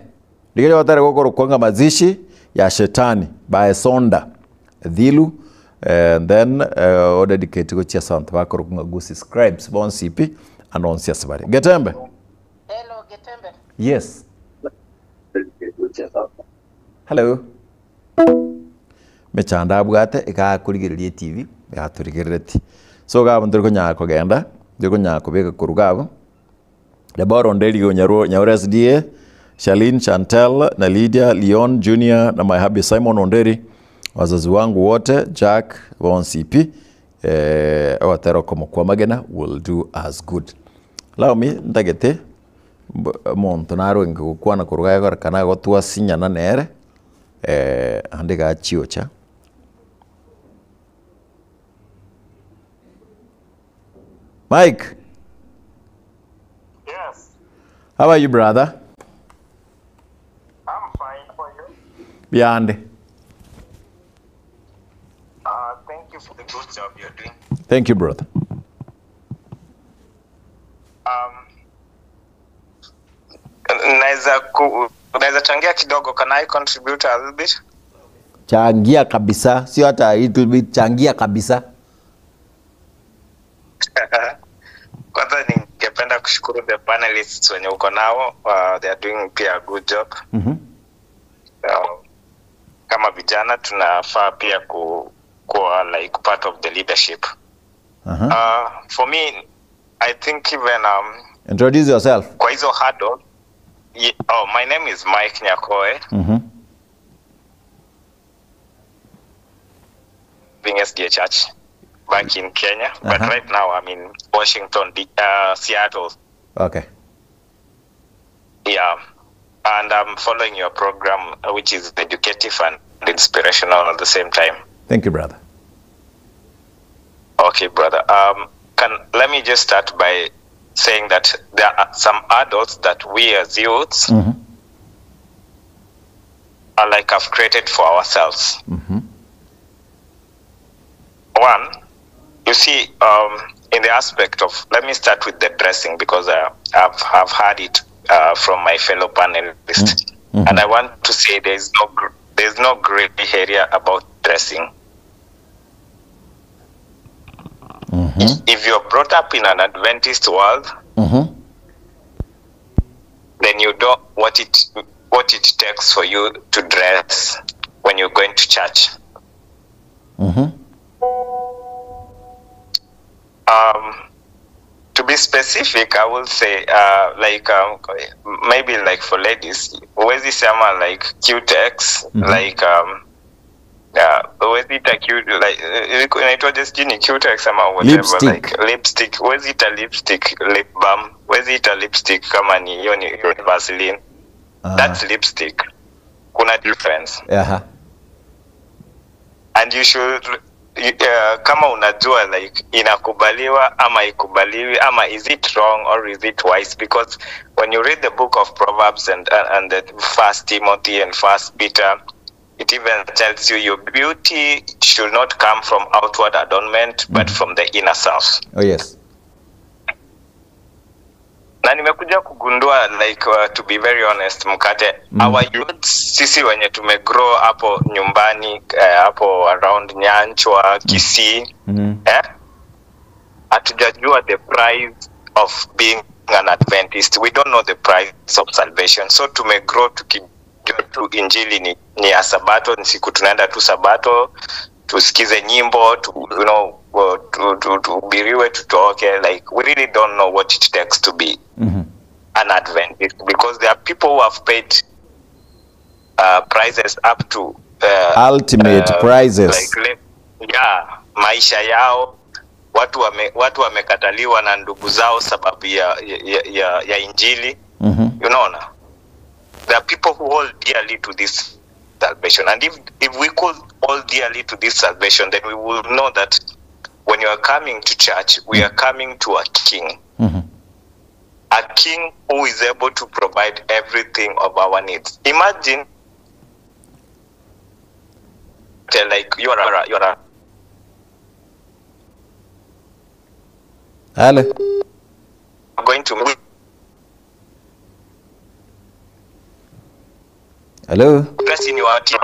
ndigere watare gokoro kwanga mazishi ya shetani by Sonda Dhilu and then o dedicate go chia sound bakoro kunga gusi scribes bon CP and on siasabari. Getembe. Hello, Getembe. Yes. Hello. Mechanda abwate ikakurigereria TV yaturigerereti. So gabo ndiri kunyara kugenda ndiri kunyara kubika kurugabo. Deborah Onderi Nyaure SDA, Charlene Chantel na Lydia Leon Jr na my hubby Simon Onderi, wazazi wangu wote Jack Von CP watero kwa magena will do as good. Lao mi ndagete muntu narwenge gukwana kuruga gora kana gotwa sinyana nere ande gachiocha. Mike. Yes. How are you, brother? I'm fine. For you? Beyond. Thank you for the good job you're doing. Thank you, brother. Naweza changia kidogo. Can I contribute a little bit? Changia kabisa, sio hata a little bit, changia kabisa. Kwanza ningependa kushukuru the panelists wenye uko nao. They are doing pia a good job. Kama vijana tunafaa pia kuwa like part of the leadership. For me, I think even Introduce yourself. Kwa hizo hurdle, my name is Mike Nyakoe. Being SDA Church back in Kenya, but right now I'm in Washington, Seattle. Okay. Yeah, and I'm following your program, which is educative and inspirational at the same time. Thank you, brother. Okay, brother. Let me just start by saying that there are some adults that we as youths are like have created for ourselves. One, you see, in the aspect of, let me start with the dressing because I've heard it from my fellow panelists, and I want to say there's no gray area about dressing. If you're brought up in an Adventist world, then you know what it takes for you to dress when you're going to church. To be specific, I will say like maybe like for ladies, huwezi sema like Cutex, like huwezi ita cute like inaitwaje sijui ni Cutex ama whatever, Lipstick. like lipstick. Huwezi ita lipstick lip balm, huwezi ita lipstick kama ni hiyo ni hiyo ni Vaseline. That's lipstick. Kuna difference. Aha. And you should kama unajua like inakubaliwa ama ikubaliwi ama is it wrong or is it wise, because when you read the book of Proverbs and the First Timothy and First Peter, it even tells you your beauty should not come from outward adornment, but from the inner self. Oh yes. Na nimekuja kugundua like to be very honest, Mkate, our youth, sisi wenye tumegrow hapo nyumbani, hapo around Nyanchwa, Kisii, hatujajua the price of being an Adventist. We don't know the price of salvation. So tumegrow tukijua tu injili ni ya Sabato, ni siku tunaenda tu Sabato, tusikize nyimbo, tuhubiriwe, tutoke. Like we really don't know what it takes to be an Adventist, because there are people who have paid prices up to Ultimate prices. Like, yeah, maisha yao. Watu wamekataliwa na ndugu zao sababu ya injili. Unaona? There are people who hold dearly to this salvation, and if we could hold dearly to this salvation, then we will know that when you are coming to church, we are coming to a king. A king who is able to provide everything of our needs. Imagine, like you are a, you are a Hello. Going to move. Hello. Dress in your team.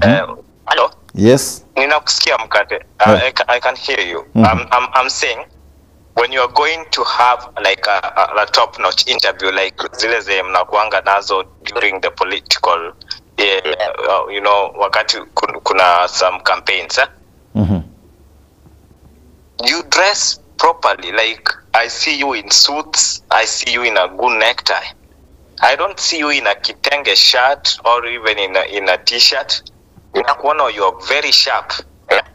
Hello. Yes. Ninakusikia Mkate. I can hear you. I'm saying when you are going to have like a top-notch interview like zile ze mnakuanga nazo during the political, you know, wakati kuna some campaigns, eh? You dress properly. Like I see you in suits, I see you in a good necktie. I don't see you in a kitenge shirt or even in a t-shirt. Ninakuona you are very sharp. Yeah?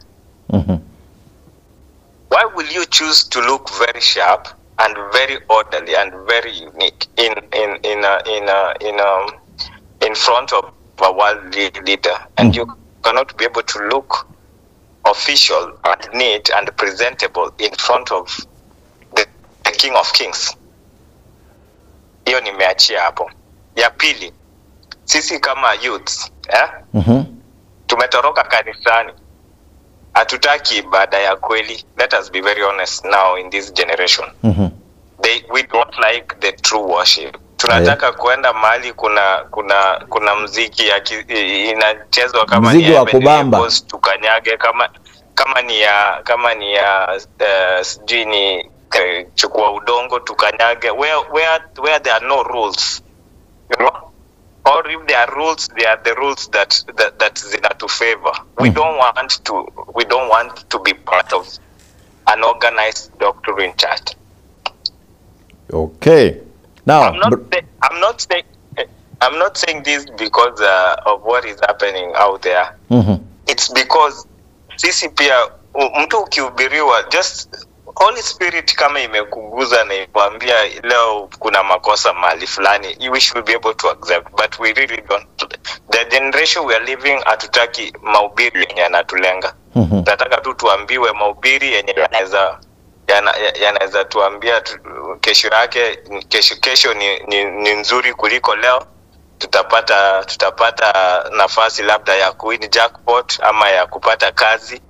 Why will you choose to look very sharp and very orderly and very unique in front of a world leader, and you cannot be able to look official and neat and presentable in front of the King of Kings? Hiyo nimeachia hapo. Ya pili, sisi kama youths, tumetoroka kanisani, hatutaki ibada ya kweli. Let us be very honest now in this generation. We don't like the true worship. Tunataka kuenda mahali kuna muziki ya inachezwa kama Muziki ni wa Heavenly kubamba. Host, tukanyage kama ni ya, kama ni ya sijui ni chukua udongo tukanyage, where there are no rules, you know, or if there are rules, they are the rules that zinatu favor. We don't want to be part of an organized doctrine church. Okay. Now, I'm not saying this because of what is happening out there. It's because sisi pia mtu ukihubiriwa, just Holy Spirit kama imekuguza na ikwambia leo kuna makosa mahali fulani, we should be able to accept, but we really don't. The generation we are living, hatutaki mahubiri yenye yanatulenga. Tunataka tu tuambiwe mahubiri yenye yanaweza tuambia kesho yake, kesho, kesho ni nzuri kuliko leo. Tutapata nafasi labda ya kuwin jackpot ama ya kupata kazi.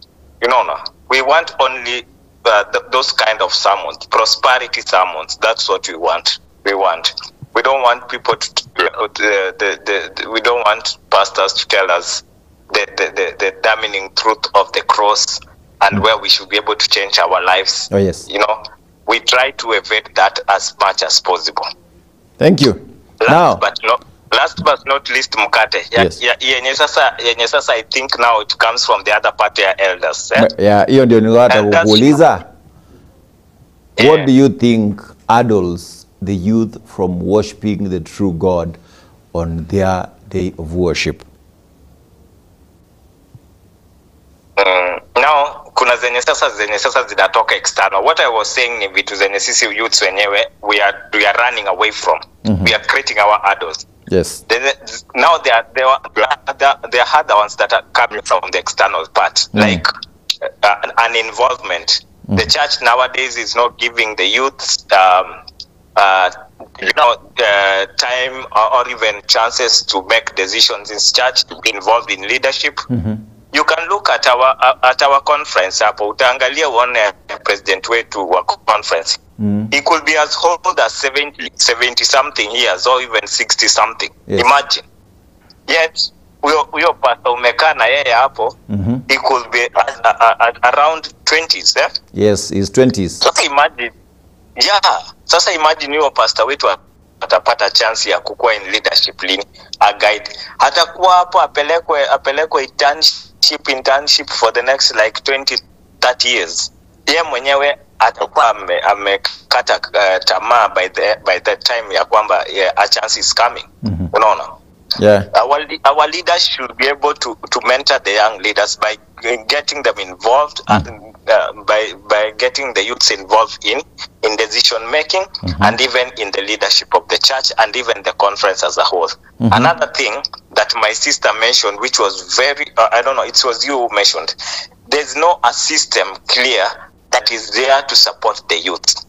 You know, no. We want only those kind of sermons, prosperity sermons. That's what we want. We want. We don't want people to, the, the, the, the, we don't want pastors to tell us the damning truth of the cross and where we should be able to change our lives. Oh, yes. You know, we try to evade that as much as possible. Thank you. Last Now, but not, last but not least, Mkate. Yes. Yenye sasa, I think now it comes from the other party ya elders. Yeah, hiyo ndio nilikuwa nataka Elders. kukuuliza. What do you think adults the youth from worshiping the true God on their day of worship? Now kuna zenye sasa zenye sasa zinatoka external. What I was saying ni vitu zenye sisi youths wenyewe we are running away from. We are creating our adults. Yes. Then, now there are there are other ones that are coming from the external part, like an involvement. The church nowadays is not giving the youths time or even chances to make decisions in church, to be involved in leadership. You can look at our conference hapo, utaangalia uone president wetu wa conference. He could be as old as 70 something years or even 60 something. Yes. Imagine. Yet huyo pastor umekaa na yeye hapo, he could be at around 20s, eh? Yes, his 20s. Sasa imagine. Yeah, sasa imagine huyo pastor wetu atapata chance ya kukua in leadership lini, a guide. Atakuwa hapo apelekwe internship for the next like 20 30 years. Yeye mwenyewe atakuwa amekata tamaa by the time ya kwamba a chance is coming. Unaona? Yeah. Our leaders should be able to mentor the young leaders by getting them involved and by getting the youths involved in decision making and even in the leadership of the church and even the conference as a whole. Another thing that my sister mentioned, which was very, I don't know, it was you who mentioned, there's no a system clear that is there to support the youth.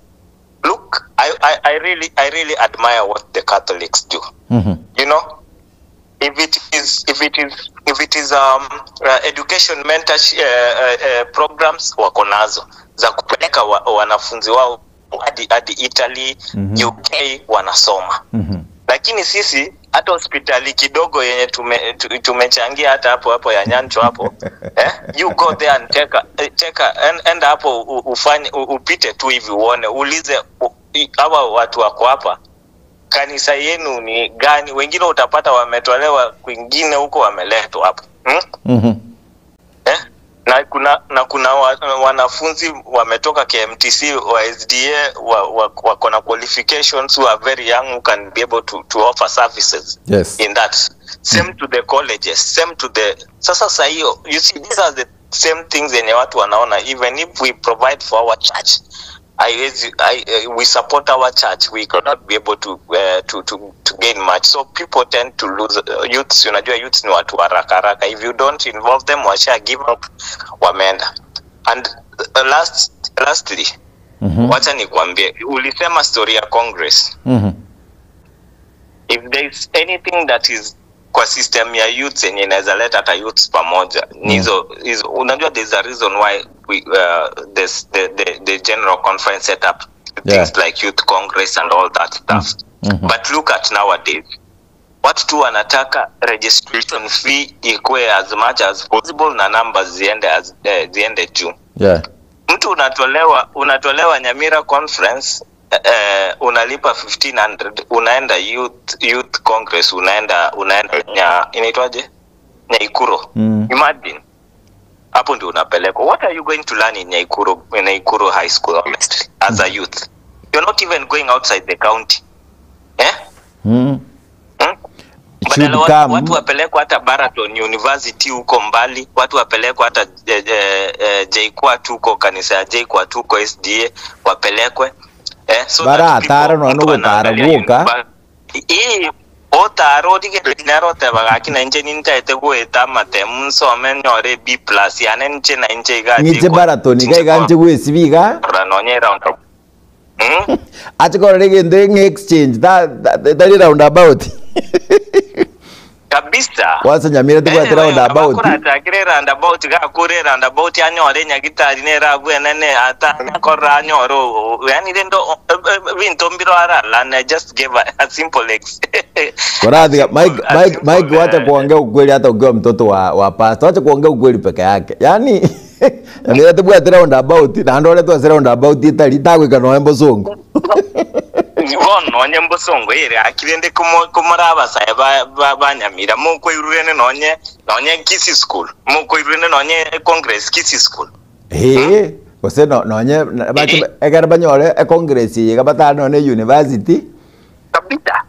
Look, I really admire what the Catholics do. You know, if it is education mentorship programs wako nazo za kupeleka wanafunzi wao hadi Italy, UK wanasoma. Lakini sisi hata hospitali kidogo yenye tumechangia hata hapo ya Nyancho hapo, you go there and take enda hapo ufanye upite tu hivi uone, uulize hawa watu wako hapa kanisa yenu ni gani? Wengine utapata wametolewa kwingine huko wameletwa hapo. Na kuna wanafunzi wametoka KMTC wa SDA wako na qualifications who are very young who can be able to offer services. Yes. In that. Same to the colleges, same to the sasa hiyo, you see, these are the same things yenye watu wanaona. Even if we provide for our church, we support our church, we cannot be able to gain much. So people tend to lose youths. Unajua youths ni watu haraka haraka. If you don't involve them, washa give up, wameenda. And lastly, wacha nikwambie, ulisema story ya Congress. If there is anything that is kwa system ya youths yenye inaweza leta hata youths pamoja, ni hizo, unajua there's a reason why we this the general conference set up things like youth congress and all that stuff. But look at nowadays, watu tu wanataka registration fee ikuwe as much as possible na numbers ziende juu. Yeah. Mtu unatolewa Nyamira conference, unalipa 1500, unaenda youth congress, unaenda inaitwaje, Nyaikuro. Imagine hapo ndio unapelekwa. What are you going to learn in Nyaikuro High School, honestly, as a youth? You're not even going outside the county. Badala watu wapelekwa hata Baraton University huko mbali, watu wapelekwa hata JKUAT huko, kanisa ya JKUAT huko SDA wapelekwe. So bara atara no no gotara guka otaro dige naro te bagaki na nche nintaete gweta matemu nsome nyore B plus yane nche na nche iga ngiche Baraton iga iga nche gwesibiga nonye round up ache korore gento ng'e exchange tari roundabout kabisa. Kwanza Nyamira tibwate roundabout. Atakire roundabout gakure roundabout anyore nyagitari nera bwenene ata korra anyoro yani rendo binto mbiro arala. I just gave a simple ex. Korathiga Mike, wacha kuongea ukweli hata ukiwa mtoto wa pastor, wacha kuongea ukweli peke yake. Yani Nyamira tibwate roundabout na ndore twase roundabout itari tagwika noe mbosongo. Bono onye mbosongo ere akirende kumora abasae ba Nyamira mukoirurene nonye Kisii School, mukoirurene nonye Congress Kisii School. Gose no- nonye na- bache ba- ekero banyore econgress eye iga batare nonye na university. Kabisa.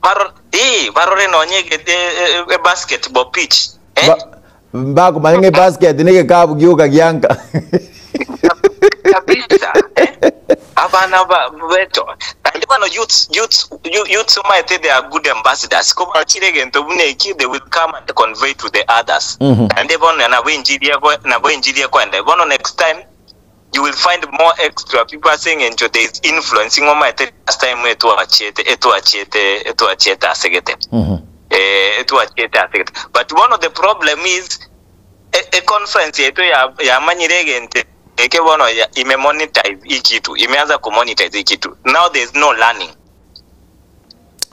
Barore, eh, barore nonye egete e, e, basketball pitch. Eh? Ba- mbakomanya ng'a ebasket na egekabu gioka gianka. Kabisa. Eh? Abana ba beto. Naende bono youths, youths, youths omanyete they are good ambassadors. Ko bachire egento buna eki, they will come and convey to the others. Naende bono nabo enchiri ego, nabo enchiri ekoenda. Bono next time you will find more extra people ase eng'encho there is influence ng'a omanyete last time etwachiete etwachiete etwachiete ase gete. Eh, etwachiete ase gete. But bono the problem is e, e conference yaito ya yamanyire egento eke bono ya, ime monetize hii kitu imeanza kumonetize hii kitu now there is no learning.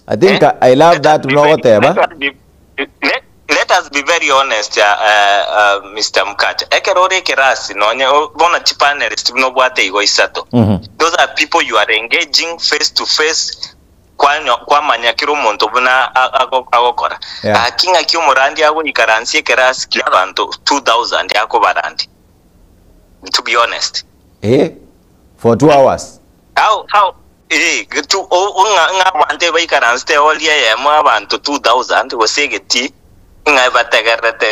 I think Eh? I love Let us that be buna very, ogoteba. let us be, let, let us be very honest, uh, uh, Mr. Mkate. Ekero ore ekerasi nonye o- bono chipanelist buna obwate igo isato. Those are people you are engaging face to face kwanyo kwamanya kera omonto buna a- ago- agokora. Yeah. Gaki ng'aki omorandi agoikaransia ekerasi kia abanto 2000 akobarandi. To be honest. Eh, for 2 hours. How eh to o o ng'a ng'a abanto ebaikaransete eori eyemo abanto 2000 gose egetii ng'a ebategererete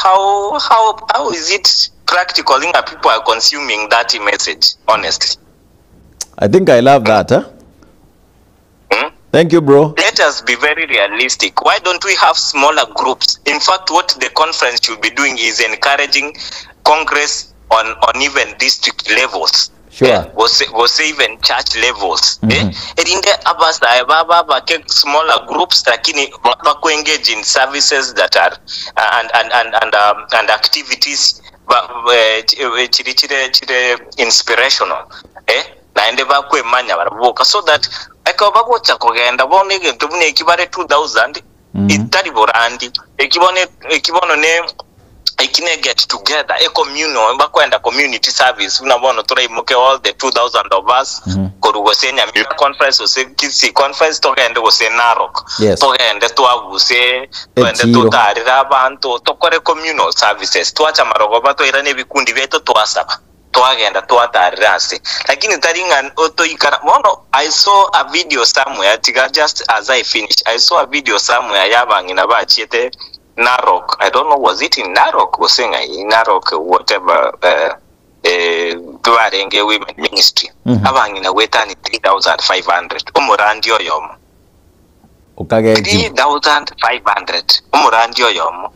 how is it practical ng'a people are consuming that message honestly? I think I love that. Huh? Hmm? Thank you, bro. Let us be very realistic. Why don't we have smaller groups? In fact, what the conference should be doing is encouraging Congress on even district levels. Eh, gose even church levels. Eh, erinde abasae baba bake smaller groups lakini bako engage in services that are and activities ba, eh, chiri chire chire inspirational eh naende bakwemanya baraboka so that ekero bagocha kogenda bono egento buna eki bare 2000 itari borandi ekibone ekibono ne eki ne get together e communal bakwenda community service buna bono toraimoke all the 2000 of us korwa gose Nyamira conference gose Kisii conference togende gose Narok togende twabuse togende Echiro. totarire abanto tokore communal services twacha marogoba twairane ebikundi biaito twasaba twagenda twatarire ase lakini tari ng'a otoikara bono. I saw a video somewhere tiga just as I finish, I saw a video somewhere yabang'ina bachiete Narok. I don't know, was it in Narok gose ng'a Narok, whatever, barenge women ministry abang'ina gwetani 3500 omorandi oyomo. Okagechi. 3500 omorandi oyomo.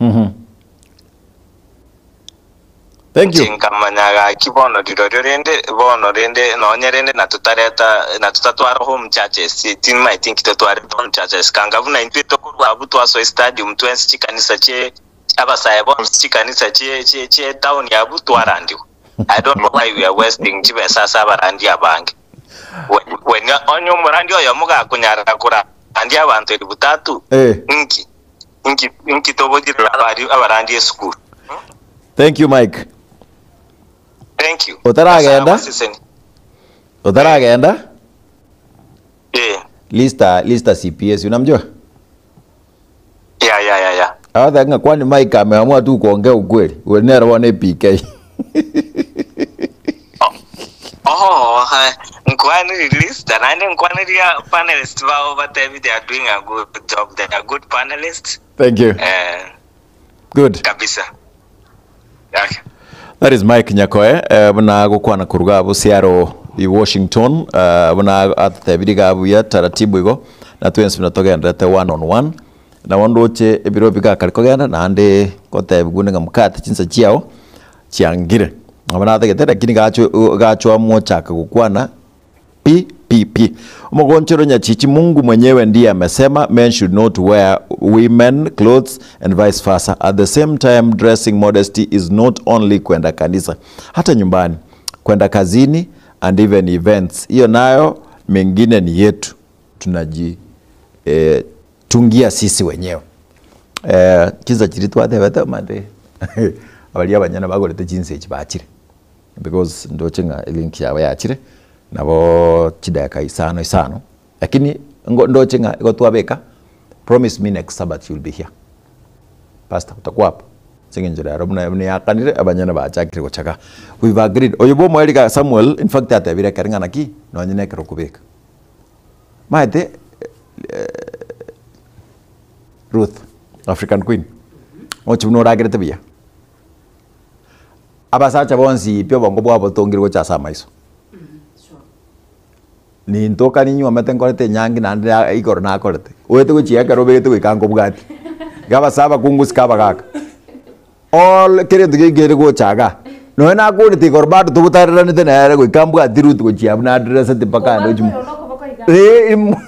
Thank you. Chinkamanya gaki bono rirorio rende bono rende nonye rende natutareta natutatwara home churches timaiti nkitotware home churches kanga buna intwe tokorwa abu twasoa stadium twensi chikanisa chie abasae bonsi chikanisa chie chie chie town yabu twarandiwa. I don't know why we are wasting chibesa ase abarandi abange when onye omorandi oyo mugakunyara kurandi abanto 3000. Nki nki nki togochirera abari abarandi esukuru? Thank you, Mike. Thank you. Otaragenda? Asiseni. Otaragenda? Eh. Lista CPS unamjua? Yeah. Awatha ng'a kwani Mike ameamua tu kuongea ukweli. Wenera wane PK. Oh, nkwani lista naende nkwaniria panelists bao batebi they are doing a good job. They are good panelists. Thank you. Good. Kabisa. Okay. That is Mike Nyakoe buna gokwana kuruga abu Seattle i Washington buna atebiri gabuya taratibu igo na twensi buna togenderete one on one na bono ndoche ebiro bigakare kogenda naende gotebi gune ng'a mokate chinsa chiao chiangire nabo natagete lakini gacho gachwa mochaka gokwana pi pi pi. Omogonchoro Nyachichi, Mungu mwenyewe ndiye amesema men should not wear women clothes and vice versa. At the same time, dressing modesty is not only kwenda kanisa, hata nyumbani, kwenda kazini and even events. Hiyo nayo mengine ni yetu, tunaji tungia sisi wenyewe. Chinsa chiri twatebete mate abaria abanyene bagorete chinsa echi bachire because ndoche ng'a link yabo yachire nabo chidakika isano isano lakini ndoche ng'a igo twabeka. Promise me next Sabbath you'll be here, pastor, utakuwa hapo. Ase eng'encho rero buna buna yakanire abanyene bachakire gochaka. We've agreed. Oyo bwa omoerio iga Samuel in fact atebire ekere ng'a naki, nonye na ekero okobeka. Maete Ruth, African Queen, oche buna oragerete buya. Abasacha bonsi pi obongo bwabo botongire gocha ase amaiso. Nintoka ninywomete nkorete enyangi naende na igoro nakorete, oete gochia ekero obegete goika nkobwatie. Iga abase abakungu sika abagaka, all kera egento kere gocha igaa, nonye nakorete igoro bado togotareranete nere goika mbwati route gochia abwo nadressete mpaka ande gochia eh imo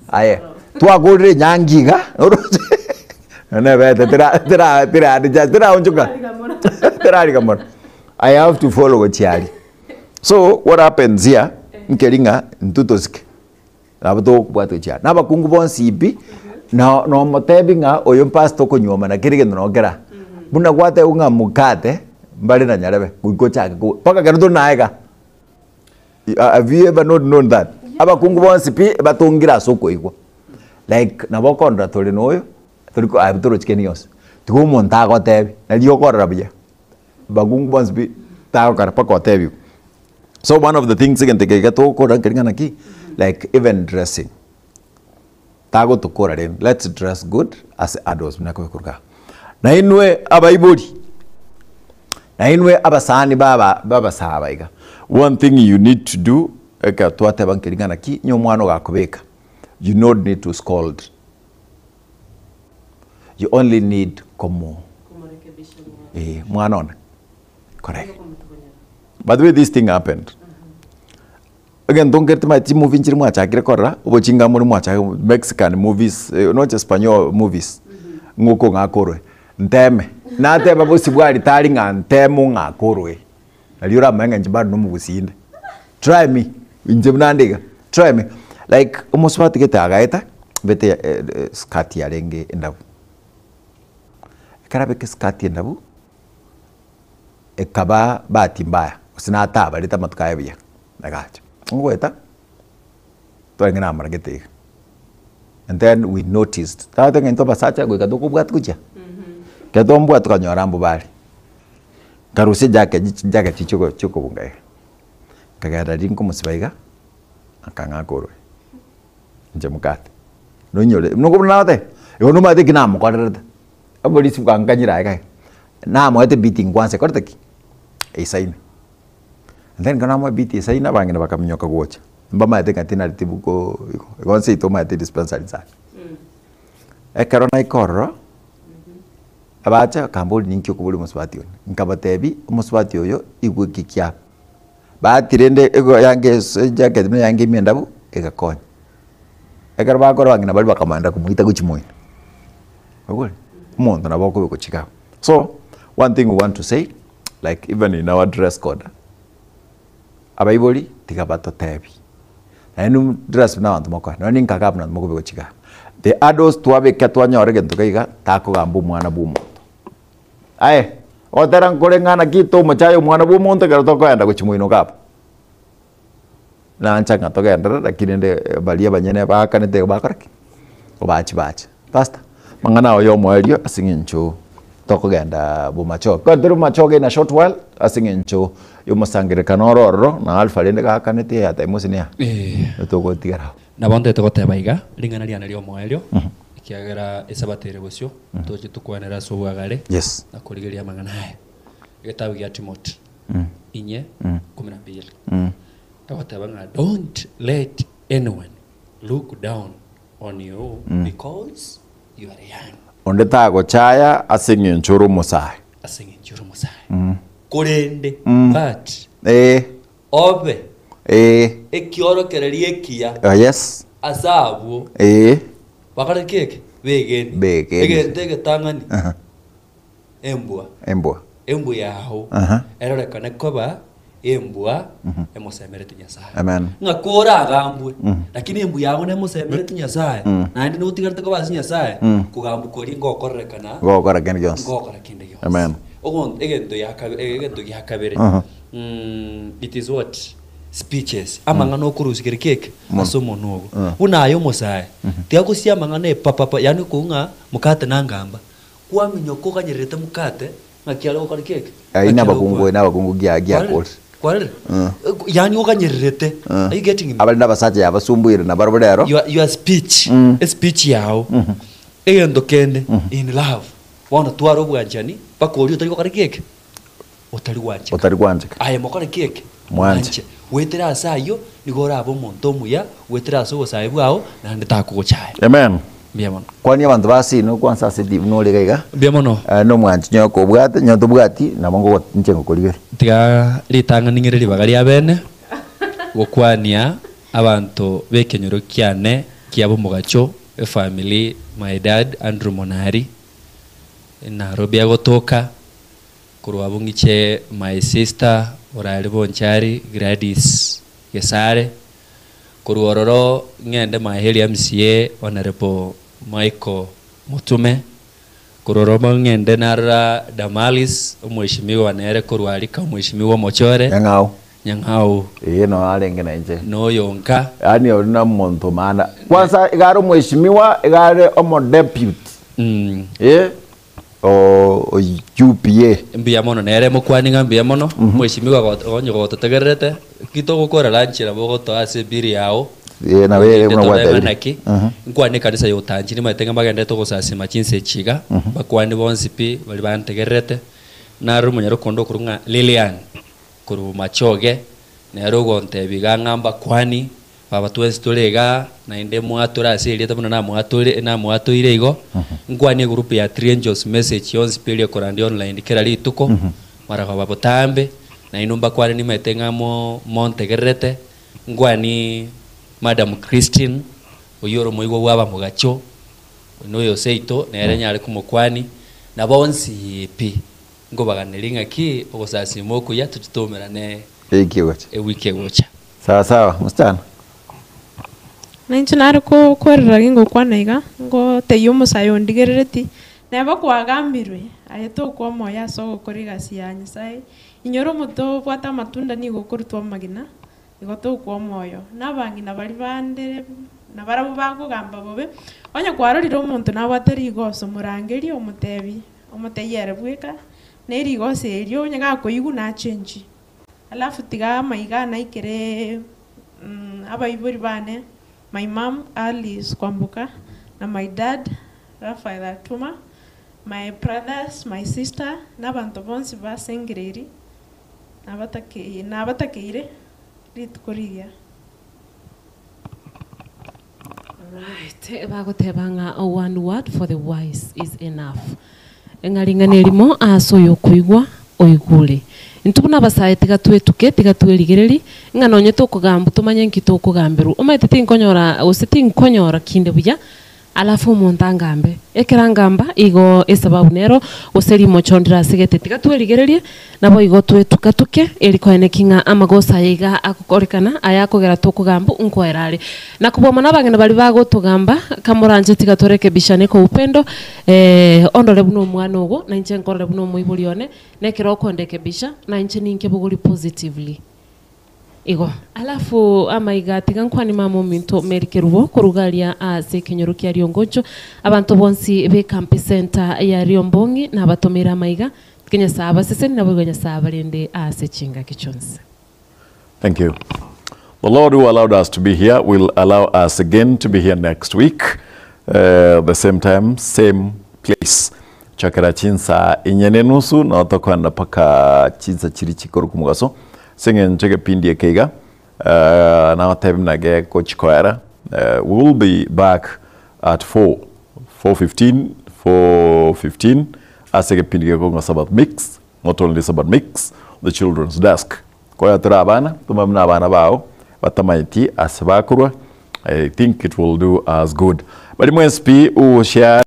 aye twakorire enyangi iga oroche nonye nebete tera tera tera adjust teraonchoka terariga mono, I have to follow gochia aria. So what happens here nkeri ng'a intwe tosike nabo tokobwata gochia na abakungu bonsi pi na nomotebi ng'a oyo mpastor okonyuoma na kera egento nokera buna gwatebwa ng'a mokate mbare na nyarebe goika ochake ko mpaka ekero tore naye iga have you ever not known that? Abakungu bonsi pi batongire ase okoigwa like nabo okondora tore na oyo tori ko aye torochi kende gionsi tiga omonto agotebi nari okorora buya. Bakungu bonsi pi tagokora mpaka otebiwe. So one of the things egento eke iga togokora nkeri ng'a naki, like even dressing, tagotokora rende, let's dress good ase adults buna kobe koruga aa. Nainwe abaibori, nainwe abasani baba babasaba iga, one thing you need to do, ekero twateba nkeri ng'a naki, onye omwana ogakobeka, you not need to scold. You only need komo eh, mwana one correct. By the way this thing happened. Egento nkere timanyeti chimovie nchire mwachakire korora, obochinga more mwachake Mexican movies, eh, noche Espanol movies, ng'oko ng'ake oroe, nteme. Nateba bosi bwari tari ng'a nteme ong'ake oroe. Nario oramanye ng'a inche bado nomogusii inde. Try me, inche buna inde iga, try me. Like omosubati gete agaeta, bete skirt yarenge endabu. Ekero abeka eskirt endabu, ekaba bahati mbaya, gose natabarete amatuko aye buya, agacha. Ogoeta, twarenge na amara gete iga. And then we noticed, tata ng'a intwe abasacha goika tokobwati gochia, ekero twamobwati tokanyora mbobare. Nkarusia ejacket chijacket chioko chiokobunga iga, nkagenda riria nkomosiba iga, akang'aka oroe, inche mokate, nonyore nonye buna nagoteba, igo nomanyete eki namokorerete, oborisi bwankanyire aye iga, namoete beating kwanza ekorete ki? Eisaine. And then ekero namoa beat eisaine abang'ina bakaminyoka gocha, mbamaete ng'a tinareti buko igo, igo nseito omanyete dispensary nsa. Ekero naika ororo. Abacha bakamboria ninki okoboria omosubati one, nkabatebia omosubati oyo igwe eki kiabo. Bahati rende ego yange ase ejacket buna yange ime endabu egakonya. Ekero bakora abang'ina baria bakamanda komoita gochia moino. Oigure? Omonto nabo okoba gochika abwo. So, one thing we want to say, like even in our dress code, abaibori tiga batotebi, naende dress buna abanto mokoa, nonye ninkaga buna abanto mokoba gochika. The adults twabeka twanyora egento iga iga, takogamba omwana bwa omonto. Aye, ogotera nkore ng'a naki tomochaye omwana bwa omonto ekero tokoenda gochia moino iga abwo. Nancha ng'a togenderere lakini rende baria abanyene baakanete igo bakora ki? Obachi bache. Pastor, amang'ana ago ya omoerio ase eng'encho tokogenda bomachoge. Kwani tore bomachoge in a short while ase eng'encho ya omosangererekano ore ororo na Alpha rende gaakanete eyatime gose neya Eh. togotigara abwo. Nabo ntagete goteba iga, ring'ana riane ri'omoerio, ekiagera Esabato ere bosio, toche tokwanere ase obwagare Yes. na korigereria amang'ana aya. Egetabu gia Timoti, inye, kumi na mbili, egoteba ng'a don't let anyone look down on you because you are young. Onde tagochaya ase eng'encho ore omosae. Ase eng'encho ore omosae. Korende, but, Ee. obe Ee. ekiorokererio ekiya Oh, yes. ase abwo Ee. bakore ki eke? Begeni. Begeni. Egento egetang'ani, Aha. embwa. Embwa. Embwa yao Aha. erorekane koba embwa emosemereti Nyasae. Amen. Ng'a koragambwe, lakini embwa yao nemosemereti Nyasae, naende notigarete koba ase Nyasae, kogambwa koria ngokorerekana Gokora kende gionsi. ngokora kende gionsi. Amen. Ogon- egento ya kabe- egento gia kabere Aha. it is what speeches amang'ana okorusia kere keke ase omonwa ogo. Buna aye omosae, tiga gosia amang'ana epapapa yaani okong'a mokate na ngamba. Kwaminyoka oganyererete mokate, ng'aki are gokora ki eke? Ayio Ng'aki are nabakungu, gokwana? nabakungu gia Kwarire? giakorire. Kwarire? Yaani oganyererete. Are you getting me? Abare nabasacha yabasumbuire nabarabwo rero. Your, your speech, espeech yao, egento kende, in love. Bono twara obwanchani, mpaka oria otari gokora ki eke? Otari gwancheka. Otari gwancheka. Aye mokore ki eke? Mwanche. Goetera ase ayio, nigo orabe omonto omuya, goetera ase obosae bwao, naende takogochaya. Amen. Mbuya mono. Kwania abanto ba ase inwe kwansa ase etibi buna ore iga iga. Mbuya mono. Eh, nomwanchi nyowe kobwate, nyowe tobwati, nabo ngogo inche ngokorigeria. Tiga ritang'ani ng'ire ribaga ria bene gokwania abanto b'ekenyoro kiane kia bomogacho, efamily, my dad Andrew Monari, Nairobi agotoka, Korwa abwo ng'iche my sister orare Bonchari Gladys Gesare, korwa ororo ng'ende my area MCA Honourable Michael Mutume, korwa ororo ng'ende narora Damaris omweshimiwa nere korwa aria ka omweshimiwa omochore Nyang'au. Nyang'au. Eye noo arenge nainche. Noyonka. Yaani oria na omonto maana. Kwanza iga are omweshimiwa, iga are omodeputy. Eh. O UPA. Mbuya mono nere mokwani ng'a mbuya mono mweshimiwa onye gototegererete ki togokora lunch nabo ogotoa ase ebill yao Ee, nabo ere erinde buna torore ng'a gwatebire. naki nkwane ekanisa ya otanchi nimanyete ng'a mbagenderete ogosasima chinsa echi iga bakwani bonsi pi baria bantegererete naro omonyaroko onde okorwa ng'a Lilian korwa Machoge nere ogontebia iga ng'a mbakwani Baba twensi tore igaa, naende mwatore ase erieta buna namwatore namwatoire igo, nkwanie egroup ya Three Angels Message yonsi pi eria ekorandia online kera rituko, maragoba botambe, nainwe mbakwane nimaete ng'a mo montegererete, nkwanie Madam Christine, oyio ore omoigwa bwa abamogacho, noyo seito, nere nyare komokwania, na bonsi pi, nkobaganeria ng'aki ogosasima okuya tochie toumerane Ewiki egocha. ewiki egocha. Sawa sawa, msichana. Na inche nare ko- kwerera gingokwana iga, ngotebia omosae ondigerereti, neba kwagambirwe, aye tokwa omoyo ase ogokora egasi ya Nyasaye, inyora omote obwate amatunda nigo okorutwa amagena, igo tokwa omoyo. Na abang'ina baria bande nabarabwo bakogamba bobe, onye kwarorire omonto nabwate rigoso morangerie omotebi, omotebi ere bweka, na erigoso erio onye gakoigwa nachenchi. Alafu tiga amaiga anaikere abaibori bane, my mum Alice Kwamboka na my dad Raphael Atuma, my brothers, my sister, na abanto bonsi basengereiri nabatake nabatakeire rituko rigiya. Right, bagoteba ng'a one word for the wise is enough. Ng'a ring'ana erimo ase oyokoigwa oigure. Intwe buna abasae tiga twetuke, tiga twerigererie, ng'a nonye tokogambwa tomanye nki tokogamberwa. Omanyete tinkonyora gose tinkonyora kinde buya, alafu omonto angambe. Ekero angamba, igo esababu nero, gose rimocho ndire ase gete. Tiga twerigererie, Naboigo twetuka-tuke, eri koeneki ng'a amagoso aya iga agokorekana, aya akogera tokogambwa, nkoera are. Na kobua mono abang'ina baria bagotogamba, kamoranche tiga torekebishane kwa upendo, eh, ondore buna omwana ogo, na inche nkorore buna omoibori one, na ekero okondekebisha, na inche ninkebogorie positively. Igo. Alafu amaiga tiga nkwane mama ominto Mary Kerubo koruga aria ase ekenyoro kia Riongocho, abanto bonsi b'ekampi center ya Riombong'i nabatomeire amaiga, tiga Nyasae abasesenie naboigo Nyasae abarende ase chingaki chionsi. Thank you. The Lord who allowed us to be here will allow us again to be here next week, uh, the same time, same place. Chakera chinsa inye nenusu no tokoenda paka chinsa chiri chikoruku mugaso ase eng'encho egepindi eke iga uh, nagotebi buna gegochikoera uh, we will be back at 4 4:15 4:15 ase egepindi gekong'a Sabbath mix not only Sabbath mix the children's desk koya tore abana toma buna abana bao batamaeti ase bakorwa I think it will do us good bari mwensi pi ushare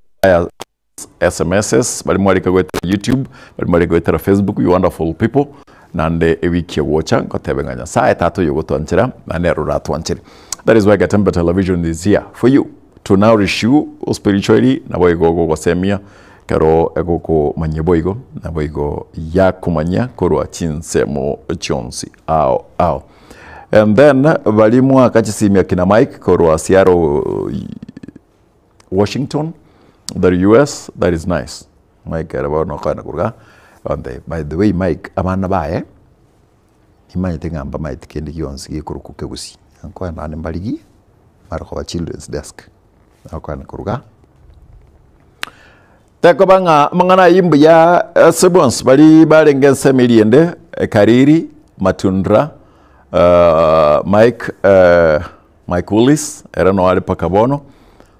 SMSs, baria mwarika goetera YouTube, baria mwarika goetera Facebook, you wonderful people, naende ewiki egocha ngotebe ng'a Nyasaye tata oyo ogotwanchera naende ere oratwanchere. That is why Gatembe Television is here for you to nourish you spiritually naboigo gogosemia ekero egokomanyia boigo naboigo yakomanyia korwa chinsemo chionsi ao ao. And then baria mwaka chisimia kina Mike korwa Seattle Washington, the US, that is nice. Mike ere bono okoenda koruga onde by the way Mike abana baye, nimanyete ng'a mbamaeti kende gionsi gekorokwa kegusii, nkoenda ande mbarigie, bare koba children's desk, okoenda koruga. Tekoba ng'a amang'ana ayio mbuya ase bonsi baria barenge ensemo eria ende, Kariri, Matundra, Mike, Mike Willis, ere noyo are mpaka bono,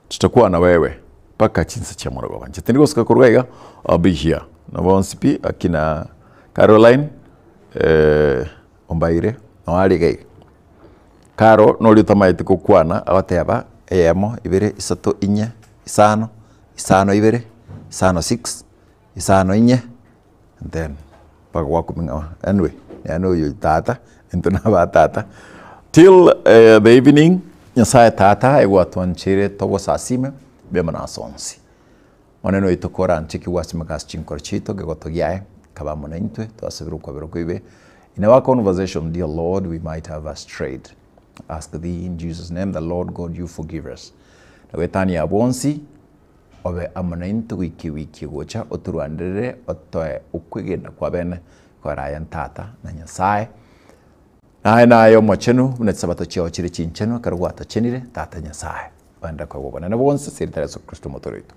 tutakuwa na wewe mpaka chinsa chia morogoba. Inche tindi gosuka korwa iga, I'll be here. Na bonsi pi, akina Caroline, Ombaire, noyo are iga iga. Caro noria otamaeti gokwana agoteba eyemo, ibere, isato, inye, isano, isano ibere, isano six, isano inye, and then mpaka gwakumia ng'a anyway, yaani oyo tata, intwe na abatata, till the evening, Nyasaye tata egwatwancheire togosasime, mbuya mono ase onsi. Monene oito koranche ki gwasimeka ase chinkoro chiaito ekegoto giaye, kaba amo naintwe, twasabire okwabera kwaibe. In our conversation, dear Lord, we might have astrayed. Ask thee in Jesus name, the Lord God you forgive us. Na goetania abwo onsi, obe amo naintwe goika ewiki egocha, otorwanderere, otoe okwegena kwa bene, kore aye Tata na Nyasaye. Naye naye omochenu, buna chisabato chiao chire chinchenu, ekero gwatochenire, Tata Nyasaye. Ogende koegwa obonene bwonsi ase erieta ria Yeso Kristo omotwe oito.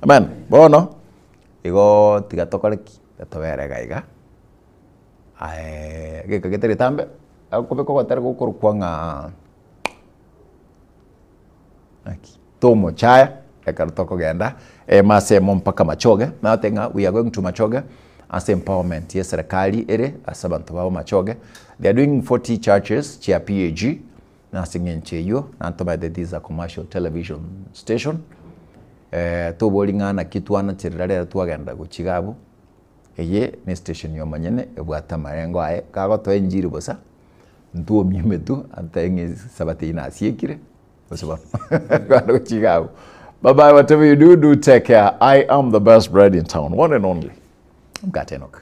Amen. Bono, igo tiga tokore ki? Tiga tobere iga iga, aye egeka getari getambe, akobeka ogotera gokorokwa ng'a naki, tomochaya, ekero tokogenda, emo ase emo mpaka machoge, nagoteba ng'a we are going to machoge, ase empowerment ya eserekari ere, ase abanto babo machoge, they are doing 40 churches chia PAG. Na ase eng'encho eyio nantomaete this is a commercial television station, tobori ng'a naki twanacherera rero twagenda gochia iga abwo, eye ne estation ya omonyene ebwate amarengo aye, kagotoa enchiri bosa, ntwomie emetwe atoe ng'a esabato eyio nasiekire, gose bono kogenda gochia iga abwo. Bye bye whatever you do, do take care, I am the best bread in town, one and only, Mkate Enock.